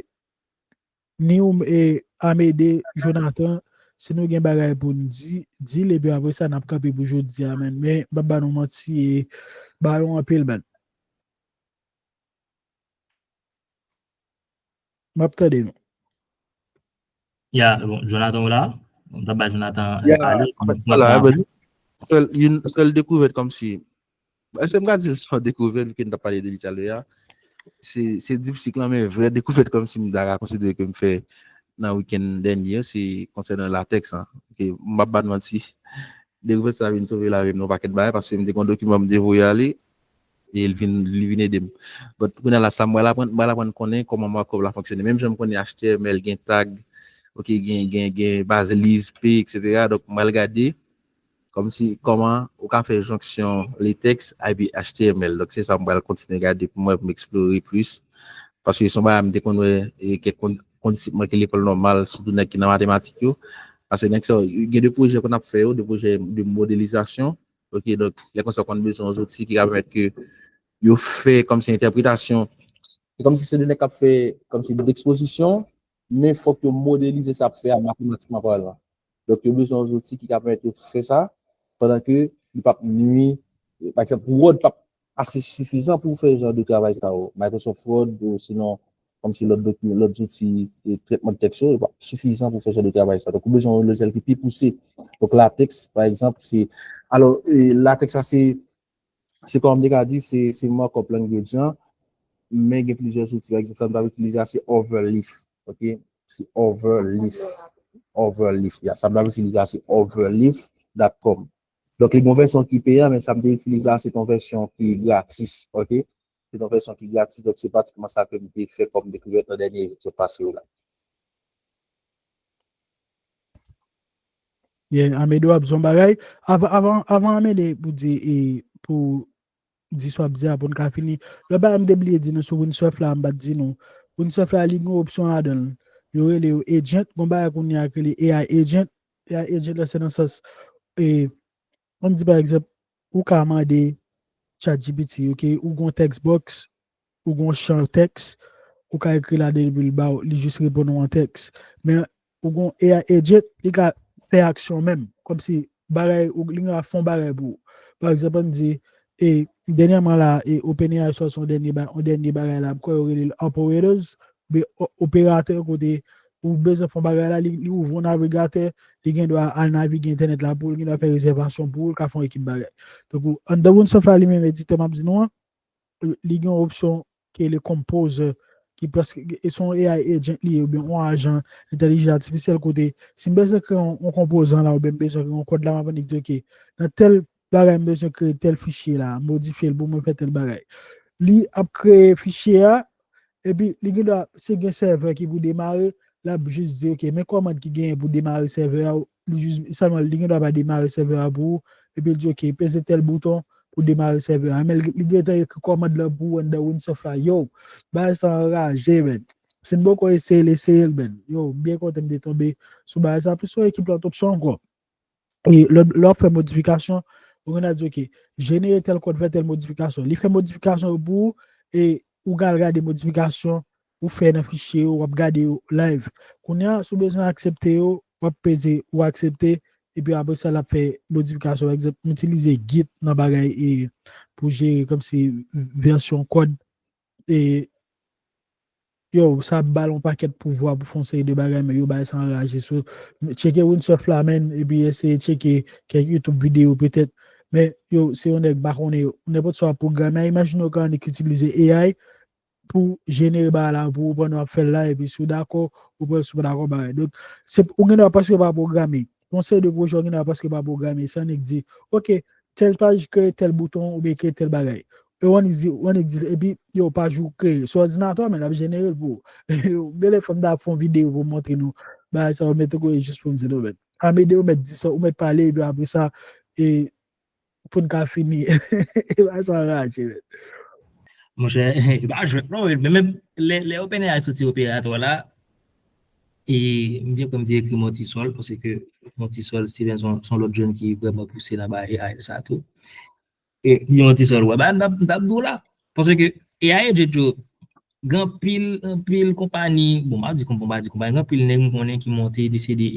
ni ou, e, Amede, Jonathan, si nou gen bagay pou n di, di l, epi apre sa, n ap kanpe pou jodi a, menn. Men, m p ap ba nou manti, e, bagay yo anpil, menn. M ap tande nou. Ya, bon, Jonathan, ou la? M t ap bay Jonathan, e, pale. Sèl, youn, sèl dekouvèt kòmsi, èske m ka di l se yon dekouvèt, vi ke n t ap pale de li talè a? Se, se DeepSeek lan, men vrè dekouvèt kòmsi m ta ka konsidere ke m fè nan wikenn dènye, se konsènan latèks lan. Ok, m p ap ba n manti. Dekouvèt sa vin sove lavi m nan yon pakèt bagay, paske m te gen yon dokiman m te voye ale, e l vin, li vin ede m. But, kounye a la, sa m pral aprann, m pral aprann konnen kòman markup la fonksyone. Menm jan m konnen H T M L gen tag, Ok, gen, gen, gen baz lizp, et cetera. Donk, m pral gade kòmsi, kòman ou ka fè jonksyon latex epi H T M L. Donk, se sa m pral kontinye gade pou mwen, pou m eksplore plis. Paske se yon bagay m te konn wè, e, kèk kon-, kondisip mwen ki lekòl nòmal, sitou nèg ki nan matematik yo. Paske nèg sa yo, gen de pwojè konn ap fè yo, de pwojè de modelizasyon. Ok, donk, lè konsa, konn bezwen yon zouti ki ka pèmèt ke yo fè kòmsi entèpretasyon. Se kòmsi se de nèg k ap fè kòmsi de ekspozisyon, men fòk yo modelize sa y ap fè a matematikman palan. Donk, yo bezwen yon zouti ki ka pèmèt yo fè sa, pandan ke li p ap nui, pa egzanp, Word p ap ase sifizan pou fè jan de travay sa yo. Microsoft Word, ou sinon, kòmsi lòt doki-, lòt zouti, e, trètman de tèks yo, yo p ap sifizan pou fè jan de travay sa. Donk, ou bezwen yon lojyèl ki pi pouse. Donk, latex, pa egzanp, se, alò, e, latex la, se, se kòman m te ka di, se, se markup language lan, men gen plizyè zouti. Pa egzanp, sa m t ap itilize a, se Overleaf, ok? Se Overleaf. Overleaf, ya. Sa m t ap itilize a, se overleaf dot com. Donk, li gen yon vèsyon ki peyan, men sa m te itilize a, se yon vèsyon ki gratis, ok? Se yon vèsyon ki gratis, donk se pratikman sa ke m te fè kòm dekouvèt nan dènye jou k sot pase yo la. Yeah, Amedeo ap di yon bagay. Avan, avan, avan Amedeo pou di, e, pou di sa w ap di a pou n ka fini. Lòt bagay m te bliye di nou sou Windsurf la, m pa t di nou. Windsurf la, li gen opsyon ladan l. Yo rele yo agent, gen yon bagay kounye a ki rele A I agent. A I agent la, se nan sans, e, ann di pa egzanp, ou ka mande ChatGPT, ok, ou gen yon text box, ou gen yon chan tèks, ou ka ekri ladan epi l ba w, li jis reponn ou an tèks. Men ou gen yon A I agent, li ka fè aksyon menm, kòmsi bagay, ou, li ka fè yon bagay pou ou. Pa egzanp, ann di, e, dènyèman la, e, OpenAI sòti yon dènye ba-, yon dènye bagay la, m kwè yo rele l operators, oubyen o-, operatè kote ou bezwen fè yon bagay la, li, li ouvri yon navigatè, li gen dwa al navige entènèt la pou ou, li gen dwa fè rezèvasyon pou ou, li ka fè yon ekip bagay. Donk, ou, anndan Windsurf la li menm, editè m ap di nou an, li gen yon opsyon ki rele Composer, ki prèske, e se yon A I agent li ye, oubyen yon ajan entèlijans atifisyèl kote, si m bezwen kreye yon, yon konpozan la, oubyen m bezwen kreye yon kòd la, m ap annik di, ok, nan tèl bagay m bezwen kreye tèl fichye la, modifye l pou mwen fè tèl bagay. Li ap kreye fichye a, epi li gen dwa, si gen sèvè ki pou demare, l ap jis di, ok, men kòmand ki genyen pou demare sèvè a, li jis, sèlman li gen dwa pa demare sèvè a pou ou, epi l di, ok, peze tèl bouton pou demare sèvè a. Men li, li gentan ekri kòmand lan pou ou anndan Windsurf la. Yo, bagay sa anraje, men. Si n poko eseye l, eseye l, men. Yo, m byen kontan m te tonbe sou bagay sa. Plis yon ekip lòt opsyon ankò. E lè, lè w ap fè modifikasyon, ou gen dwa di, ok, jenere tèl kòd, fè tèl modifikasyon. Li fè modifikasyon yo pou ou, e ou ka al gade modifikasyon ou fè nan fichye yo, w ap gade yo live. Kounye a, si w bezwen aksepte yo, w ap peze ou aksepte, epi apre sa, l ap fè modifikasyon. Pa egzanp, m itilize Git nan bagay e pou jere kòmsi vèsyon kòd. E yo, sa ap ba l yon pakèt pouvwa pou fè yon seri de bagay, men yo bay sa anraje. So, tcheke Windsurf la, men, epi eseye tcheke kèk YouTube videyo petèt. Men yo, se yon nèg m pa konnen yo. Nenpòt sa w ap pwograme a, imajine w ka annik itilize A I pou jenere bagay la pou ou pandan w ap fè l la, epi si w dakò, ou pral, si w pa dakò, bagay. Donk, se, ou gen dwa paske w pa pwograme. Yon seri de pwojè w gen dwa paske w pa pwograme. Se annik di, ok, tèl paj kreye tèl bouton oubyen kreye tèl bagay. E w annik di, w annik di, epi yo, paj ou kreye sou òdinatè w, men l ap jenere l pou ou. Yo, gen lè fò m ta fè yon videyo pou m montre nou bagay sa yo, men tankou e jis pou m di nou, men. Amedeo mèt di sa, ou mèt pale, epi apre sa, e pou n ka fini. E bagay sa anraje, men. Monchè, e pa jwèt non, men menm lè, lè OpenAI soti operatò la, e m byen kwè m te ekri Montisol, paske Montisol Steven se yon, se yon lòt jèn ki vrèman pouse nan bagay A I sa tou. E di Montisol, wè, bagay m t ap, m t ap di w la. Paske A I agent yo, gen anpil, anpil konpayi, bon, m pa di konpayi, m pa di konpayi, gen anpil nèg m konnen ki monte, deside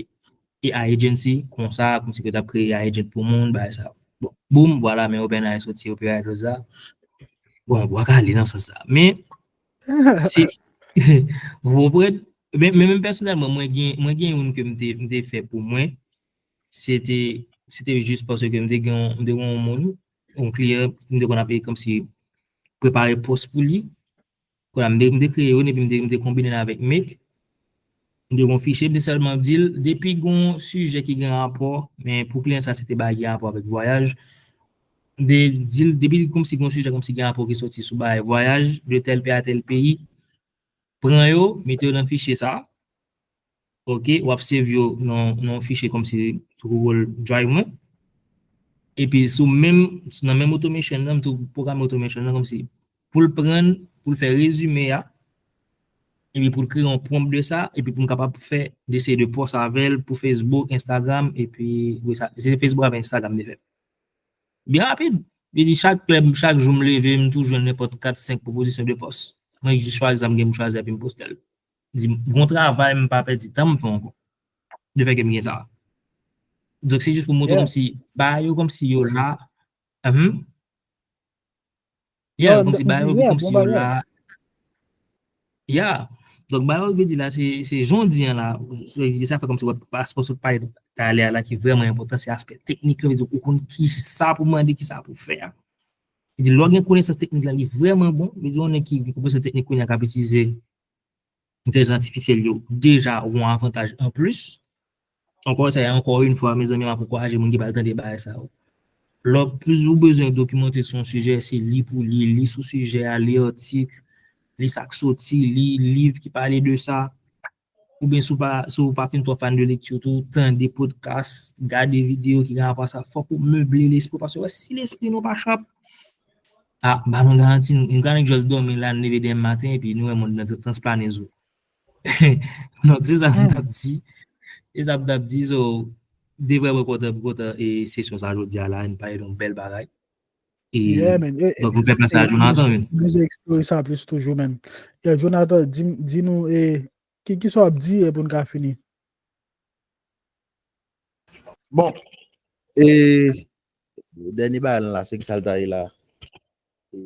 A I agency, konsa, kòmsi ke t ap kreye A I agent pou moun, bagay sa. Bon, boum, vwala, men OpenAI soti operators la. Bon, w ap ale nan sans sa. Men, se, w konprann? Men, men menm pèsonèlman, mwen gen, mwen gen youn ke m te, m te fè pou mwen. Se te, se te jis paske m te gen, m te gen yon moun, yon kliyan, m te konn ap kòmsi prepare pòs pou li. Kounye a, m te, m te kreye youn epi m te, m te konbine l avèk Make. M te gen yon fichye, m te sèlman di l, depi gen yon sijè ki gen rapò, men pou kliyan sa, se te bagay ki gen rapò avèk vwayaj. M te di l, depi kòmsi gen yon sijè kòmsi gen rapò ki soti sou bagay vwayaj, de tèl peyi a tèl peyi, pran yo, mete yo nan fichye sa. Ok, w ap save yo nan nan yon fichye kòmsi sou Google Drive mwen. Epi sou menm, nan menm automation nan, m tou pwograme automation nan kòmsi pou l pran, pou l fè rezime a, epi pou l kreye yon prompt de sa, epi pou m kapab fè de seri de post avè l pou Facebook, Instagram, epi wi, sa, se Facebook avèk Instagram m te fè. Byen rapid. Vle di chak lè, chak jou m leve, m toujou jwenn nenpòt kat, senk pwopozisyon de post. Mwen jis chwazi sa m gen pou m chwazi epi m poste l. Di, bon travay, m pa pèdi tan, m fè ankò. De fè ke m gen sa. Donk, se jis pou montre kòmsi, bagay yo kòmsi yo la. Mhm. Yeah, kòmsi bagay yo kòmsi yo la. Yeah. Donk, bagay yo vle di la, se, se jan w di an la, se sa fè kòmsi w ap, paspò sot pale talè a la ki vrèman enpòtan, se aspè teknik la, vle di ou konn ki sa pou mande, ki sa pou fè a. Vle di, lè w gen konesans teknik la, li vrèman bon, vle di, yon nèg ki gen konesans teknik kounye a k ap itilize entèlijans atifisyèl yo deja yon avantaj an plis. Ankò sa, ankò yon fwa, mezanmi, m ap ankouraje moun ki pral tande bagay sa yo. Lè plis ou bezwen dokimante sou yon sijè, se li pou li, li sou sijè a, li atik, li sa k soti, li liv ki pale de sa. Oubyen si w pa, si w pa fin twò fan de lekti tou, tande podcast, gade videyo ki gen rapò a sa, fòk ou meble lespri w, paske wè, si lespri nou pa chap, ah, ba nou garanti, nou ka just dòmi la, nou leve demen maten, epi nou wè mond nan transplane zo. Donk, se sa m t ap di. Se sa m t ap di, so, de vrè mwen kontan, kontan e sesyon sa jodi a la, nou pale de yon bèl bagay. E, yeah, man. Donk, nou fè plas a Jonathan, man. Nou eksplore sa plis toujou, man. Yeah, Jonathan, di, di nou, e, ki, ki sa w ap di, e, pou n ka fini? Bon, e, dènye bagay lan la, se ki sa l ta ye la. E,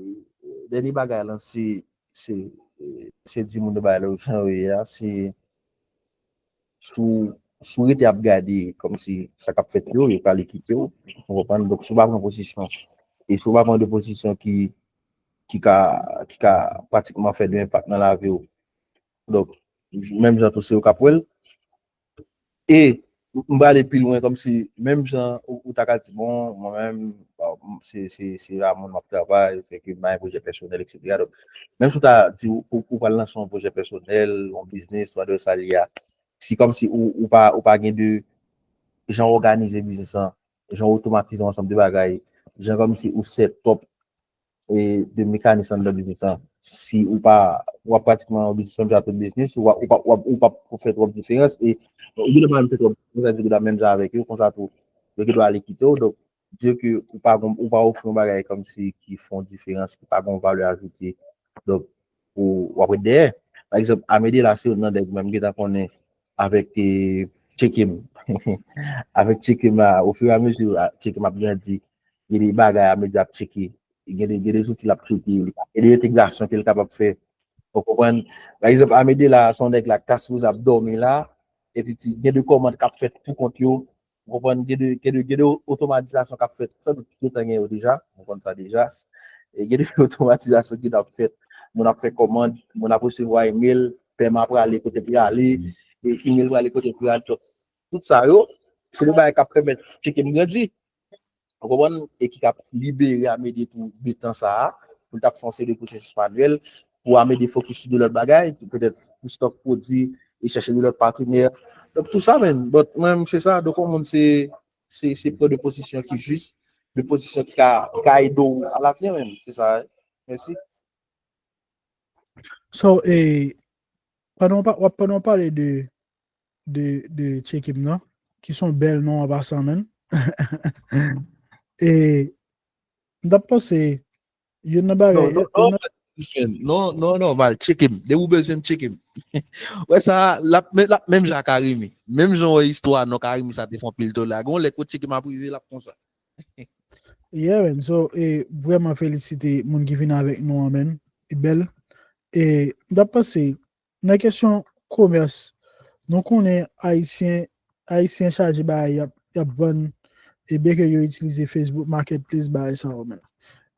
dènye bagay lan, se, se, e, se di moun yo bagay la, jan yo ye a, se si w, si w rete ap gade kòmsi sa k ap fèt yo, yo prale kite w, ou konprann? Donk, si w pa pran pozisyon, e si w pa pran de pozisyon ki, ki ka, ki ka pratikman fè de enpak nan lavi w. Donk, menm jan tou, se yo k ap wè l. E m prale pi lwen, kòmsi, menm jan ou, ou ta ka di, bon, mwen menm, bon, se, se, se la moun m ap travay, se ke m pa gen pwojè pèsonèl, etsetera. Donk, menm si w ta di ou, ou, ou pral lanse yon pwojè pèsonèl, yon biznis, whatever sa l ye a, si kòmsi ou, ou pa, ou pa gen de jan w òganize biznis lan, jan w otomatize yon ansanm de bagay, jan kòmsi ou set up e, de mekanis anndan biznis lan. Si ou pa, w ap pratikman yon biznis, menm jan ak tout biznis, ou pa, ou pa, w ap, ou p ap fè twòp diferans, e ou gen dwa pa menm fè twòp diferans, sa di ou gen dwa menm jan avèk yo, konsa tou, yo gen dwa ale kite w. Donk, di ke ou pa gon, ou pa ofri yon bagay kòmsi ki fè yon diferans, ki pa gon valè ajoute. Donk, ou, w ap ret dèyè. Pa egzanp, Amede la, se youn nan nèg mwen m gentan konnen avèk, e, Tcheke m. Avèk Tcheke m la, ofiramezu, a, Tcheke m ap grandi, gen de bagay Amede ap tcheke. Gen de, gen de zouti l ap tcheke, gen de entegrasyon ke l kapab fè. Ou konprann? Pa egzanp, Amede la, se yon nèg la, k ta sipoze ap dòmi la, epi ti, gen de kòmand k ap fèt pou kont yo, ou konprann, gen de, gen de, gen de otomatizasyon k ap fèt, san dout, gentan gen yo deja, nou konn sa deja. E gen de otomatizasyon ki ap fèt, moun ap fè kòmand, moun ap resevwa email, pèman prale kote pou y ale, e email prale kote pou y ale, tout, tout sa yo, se de bagay k ap pèmèt Tcheke m grandi. Ou konprann? E ki ap libere Amede tou de tan sa a, pou l t ap fè yon seri de pwosesis manyèl, pou Amede fokis sou de lòt bagay, pou petèt pou stòk pwodui, e chèche de lòt patenè. Donk, tou sa, menm. But, mwen, se sa. Donk, yon moun, se, se, se pran de pozisyon ki jis, de pozisyon ki ka, ki ka ede w alavni, menm. Se sa, wi. Mèsi. So, e, pandan w pa, w ap, pandan w pale de, de, de Tcheke m nan, ki se yon bèl non an pasan, menm. E, m t ap panse, youn nan bagay, non, non, youn nan non, non, non, nòmal, Tcheke m. Depi w bezwen m, Tcheke m. Wè sa, l ap, l ap menm jan ak Arimi. Menm jan w wè istwa non Arimi sa te fè anpil tola. Gon lè kote Tcheke m ap rive, l ap konsa. Yeah, man. So, e, vrèman felisite moun ki vin avèk nou an, man. Li bèl. E, m t ap panse, nan kesyon komès, nou konnen Ayisyen, Ayisyen chaje bagay y ap, y ap vann, e byen ke yo itilize Facebook Marketplace, bagay sa yo, man.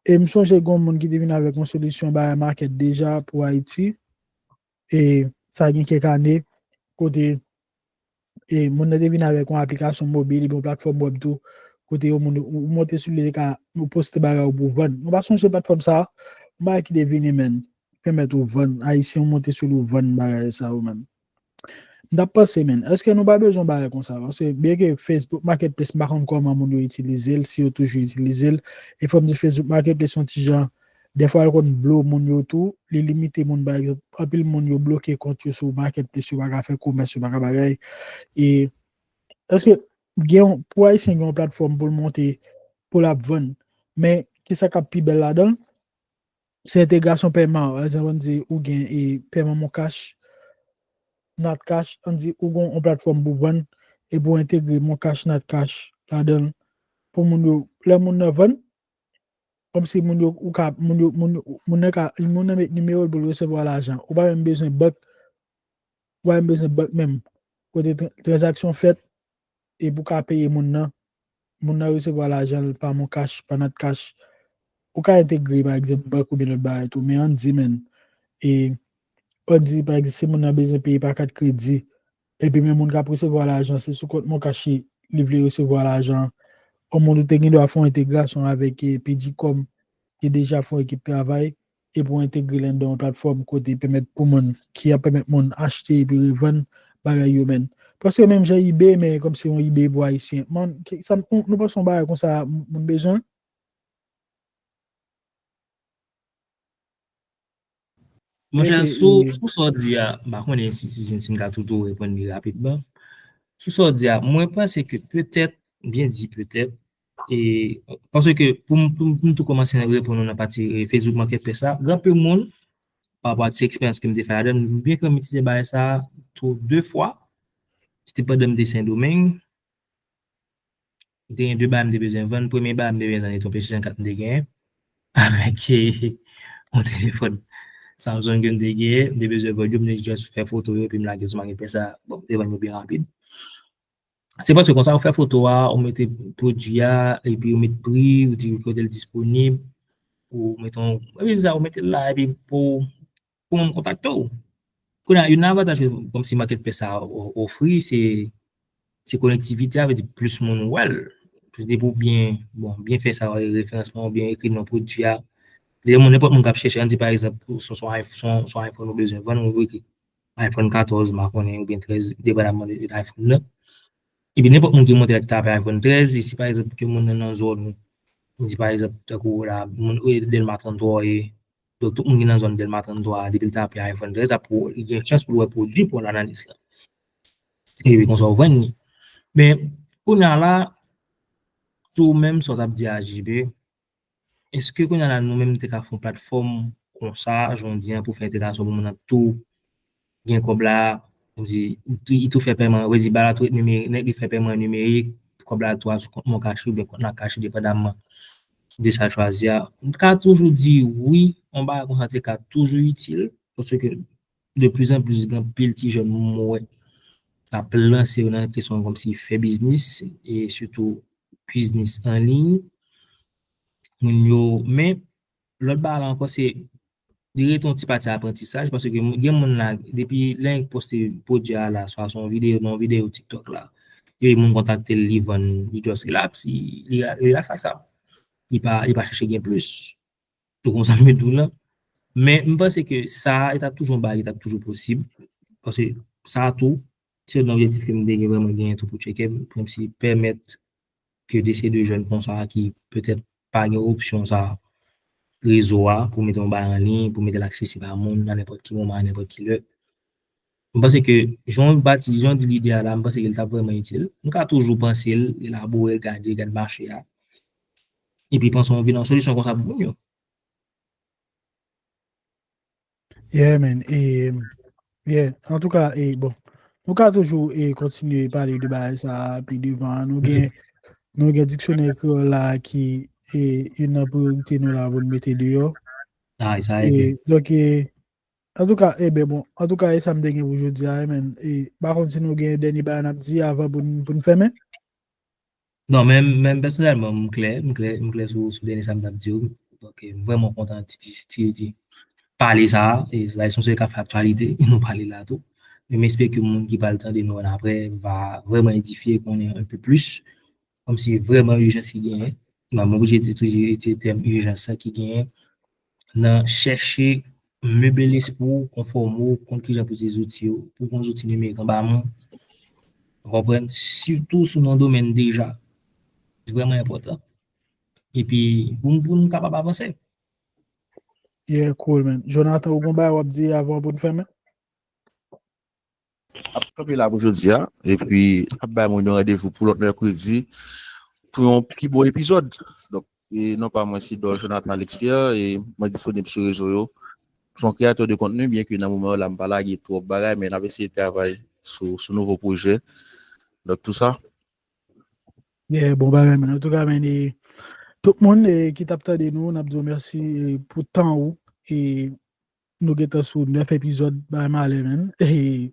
E m sonje gon moun ki te vin avèk yon solisyon bagay market deja pou Ayiti. E sa gen kèk ane, kote, e moun nan te vin avèk yon aplikasyon mobil, epi yon platfòm web tou, kote yon moun, ou monte sou li, li ka, ou poste bagay ou pou vann. Nou pa sonje platfòm sa, yon bagay ki te vini, man, pèmèt ou vann, Ayisyen ou monte sou li, ou vann bagay sa yo, man. M t ap panse, men, èske nou pa bezwen bagay konsa? Paske, byen ke Facebook Marketplace, m pa konn kòman moun yo itilize l, si yo toujou itilize l. E fò m di Facebook Marketplace, yon ti jan, dèfwa, l konn blo moun yo tou, li limite moun, pa egzanp, anpil moun yo bloke kont yo sou Marketplace, yo pa ka fè komès, yo pa ka bagay. E, èske gen yon, pou Ayisyen gen yon platfòm pou l monte, pou l ap vann, men kisa k ap pi bèl ladan l? Se entegrasyon pèman. Pa egzanp, ann di ou gen, e, pèman MonCash, NatCash, ann di ou gen yon platfòm pou vann, epi w entegre MonCash, NatCash ladan l. Pou moun yo, lè moun nan vann, kòmsi moun yo, ou ka, moun yo, moun, moun nan ka, moun nan met nimewo l pou l resevwa lajan. Ou pa menm bezwen bank, ou pa menm bezwen bank menm. Kote tran-, tranzaksyon fèt, epi w ka peye moun nan. Moun nan resevwa lajan l pa MonCash, pa NatCash. Ou ka entegre, pa egzanp, bank oubyen lòt bagay tou, men ann di, men, e, ann di, pa egzanp, si moun nan bezwen peye pa kat kredi, epi men moun k ap resevwa lajan, se sou kont MonCash li, li vle resevwa lajan. Yon moun ou te gen dwa fè yon entegrasyon avèk, e, Pidgicom, ki deja fè yon ekip travay, epi w entegre l anndan yon platfòm kote pèmèt pou moun, ki ap pèmèt moun achte epi revann bagay yo, men. Prèske menm jan eBay, men kòmsi yon eBay pou Ayisyen. Man, ki, sa, nou, nou panse yon bagay konsa, moun bezwen? Monchè, sou, sou sa w di a, m pa konnen si, si, si, si m ka tou, tou reponn li rapidman. Sou sa w di a, mwen panse ke petèt, byen di petèt, e, paske pou m, pou m, pou m tou kòmanse reponn ou nan pati, e, Facebook Marketplace la, gen anpil moun, pa rapò a ti eksperyans ke m te fè ladan l, byen ke m itilize bagay sa a tou de fwa, se te pandan m te Sendomeng, m te gen de bagay m te bezwen vann. Premye bagay m te bezwen vann, se yon PlayStation kat m te genyen. Avèk, e, yon telefòn Samsung ke m te genyen. M te bezwen vann yo, m te just fè foto yo, epi m lage sou Marketplace la. Bon, m te vann yo byen rapid. Se paske konsa, ou fè foto a, ou mete pwodui a, epi ou met pri, ou di kote l disponib, ou mete yon, epi sa, ou mete l la, epi pou pou moun kontakte w. Kounye a, youn nan avantaj ke kòmsi Marketplace sa a o-, ofri, se, se konektivite a, vle di plis moun wè l. Plis depi w byen, bon, byen fè sa, referansman, ou byen ekri non pwodui a. Depi moun, nenpòt moun k ap chèche, ann di pa egzanp, se yon, se yon iPhone ou bezwen vann, ou ekri iPhone katòz, m pa konnen, oubyen trèz, depandaman de, de iPhone nan. Epi nenpòt moun ki monte la ki ta pè iPhone trèz, e si pa egzanp ke moun nan nan zòn ou, di pa egzanp, tankou la, moun, e, Dèlma tranntwa, e, Donk, tout moun ki nan zòn Dèlma tranntwa a, depi l ta aple iPhone trèz la, pou li gen chans pou l wè pwodui pou l analize sa. Epi konsa, ou vann li. Men, kounye a la, sou menm sa w t ap di a, J B, èske kounye a la, nou menm, nou te ka fè yon platfòm konsa, jan w di an, pou fè entegrasyon pou moun nan tou gen kòb la, di, li tou fè pèman, vle di, ba la tou ret nimerik, nèg li fè pèman nimerik, kòb la tou al sou kont MonCash oubyen kont NatCash, depandaman de sa l chwazi a. M ka toujou di wi, yon bagay konsa te ka toujou itil, paske de plus en plus gen anpil ti jèn m wè k ap lanse yo nan kesyon kòmsi fè biznis, e sitou biznis an liy. Moun yo, men lòt bagay la ankò, se li rete yon ti pati aprantisaj, paske gen moun la, depi lè nèg poste pwodui a la, swa se yon videyo, nan yon videyo TikTok la, epi moun kontakte l, li vann, li just relax, li, li relax ak sa. Li pa, li pa chèche gen plis. Ou konprann sa m vle di w lan? Men, m panse ke sa, li t ap toujou yon bagay ki t ap toujou posib. Paske sa tou, se youn nan objektif ke m te gen vrèman genyen tou pou Tcheke m, pou m si pèmèt ke de seri de jèn konsa ki petèt pa gen opsyon sa rezo a pou mete yon bagay an liy, pou mete l aksesib a moun nan nenpòt ki moman, a nenpòt ki lè. M panse ke jan w bati, jan w di lide a la, m panse ke l t ap vrèman itil. Nou ka toujou panse l, elabore l, gade, gade mache a. Epi panse yon vin yon solisyon konsa pou moun yo. Yeah, man. E, yeah. Antouka, e, bon, nou ka toujou e kontinye pale de bagay sa a pi devan. Nou gen, nou gen diksyonè kreyòl la ki e youn nan priyorite nou la pou n mete deyò. Ah, sa e. Donk, e, antouka, e ben bon, antouka, e sa m te gen pou jodi a, e, man. E, pa konn si nou gen dènye bagay n ap di avan pou n, pou n fèmen? Non, men, men pèsonèlman, m klè, m klè, m klè sou, sou dènye sa m t ap di w. Donk, e, m vrèman kontan ti, ti, ti, ti pale sa a, e la, se yon seri k ap fè aktyalite, e nou pale la tou. Men m espere ke moun ki pral tande nou annapre va vrèman edifye, konnen un peu plus, kòmsi vrèman ijans ki genyen. Bon, m oblije di toujou, e, tèm ijans sa ki genyen nan chèche meble lespri w, konfòme w, konn kijan pou itilize zouti yo, pou w gen zouti nimerik anba men w. Ou konprann? Sitou si w nan domèn deja. Li vrèman enpòtan. Epi, pou n, pou n kapab avanse. Yeah, cool, man. Jonathan, ou gon bagay w ap di avan pou n fèmen? Ap kanpe la pou jodi a, epi ap bay moun yon randevou pou lòt mèkredi pou yon pi bon epizòd. Donk, e non pa mwen, se Dor Jonathan Alex Pierre, e mwen disponib sou rezo yo. Se yon kreyatè de kontni, byen ke nan moman yo la, m pa lage twòp bagay, men n ap eseye travay sou, sou nouvo pwojè. Donk, tou sa. Yeah, bon bagay, man. Antouka, man, e, tout moun e, ki t ap tande nou, n ap di w mèsi e, pou tan ou. E, nou gentan sou nèf epizòd, bay malè, man. E,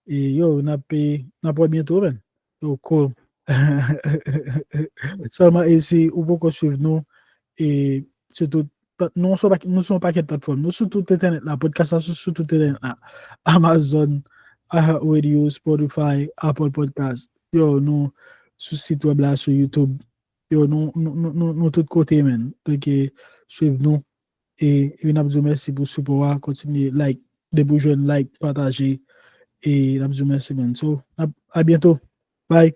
e yo, n ap, e, n ap wè byento, man. Yo, cool. Sèlman, e si ou poko swiv nou, e, sitou, nou sou, nou sou yon pakèt platfòm. Nou sou tout entènèt la. Podcast la sou, sou tout entènèt la. Amazon, iHeartRadio, Spotify, Apple Podcast. Yo, nou sou sit wèb la, sou YouTube. Yo, nou, nou, nou, nou, nou tout kote, man. Donk, e, swiv nou. E, e n ap di w mèsi pou sipò a. Kontinye like. Depi w jwenn like, pataje. E n ap di w mèsi, man. So, a, a byento. Bye.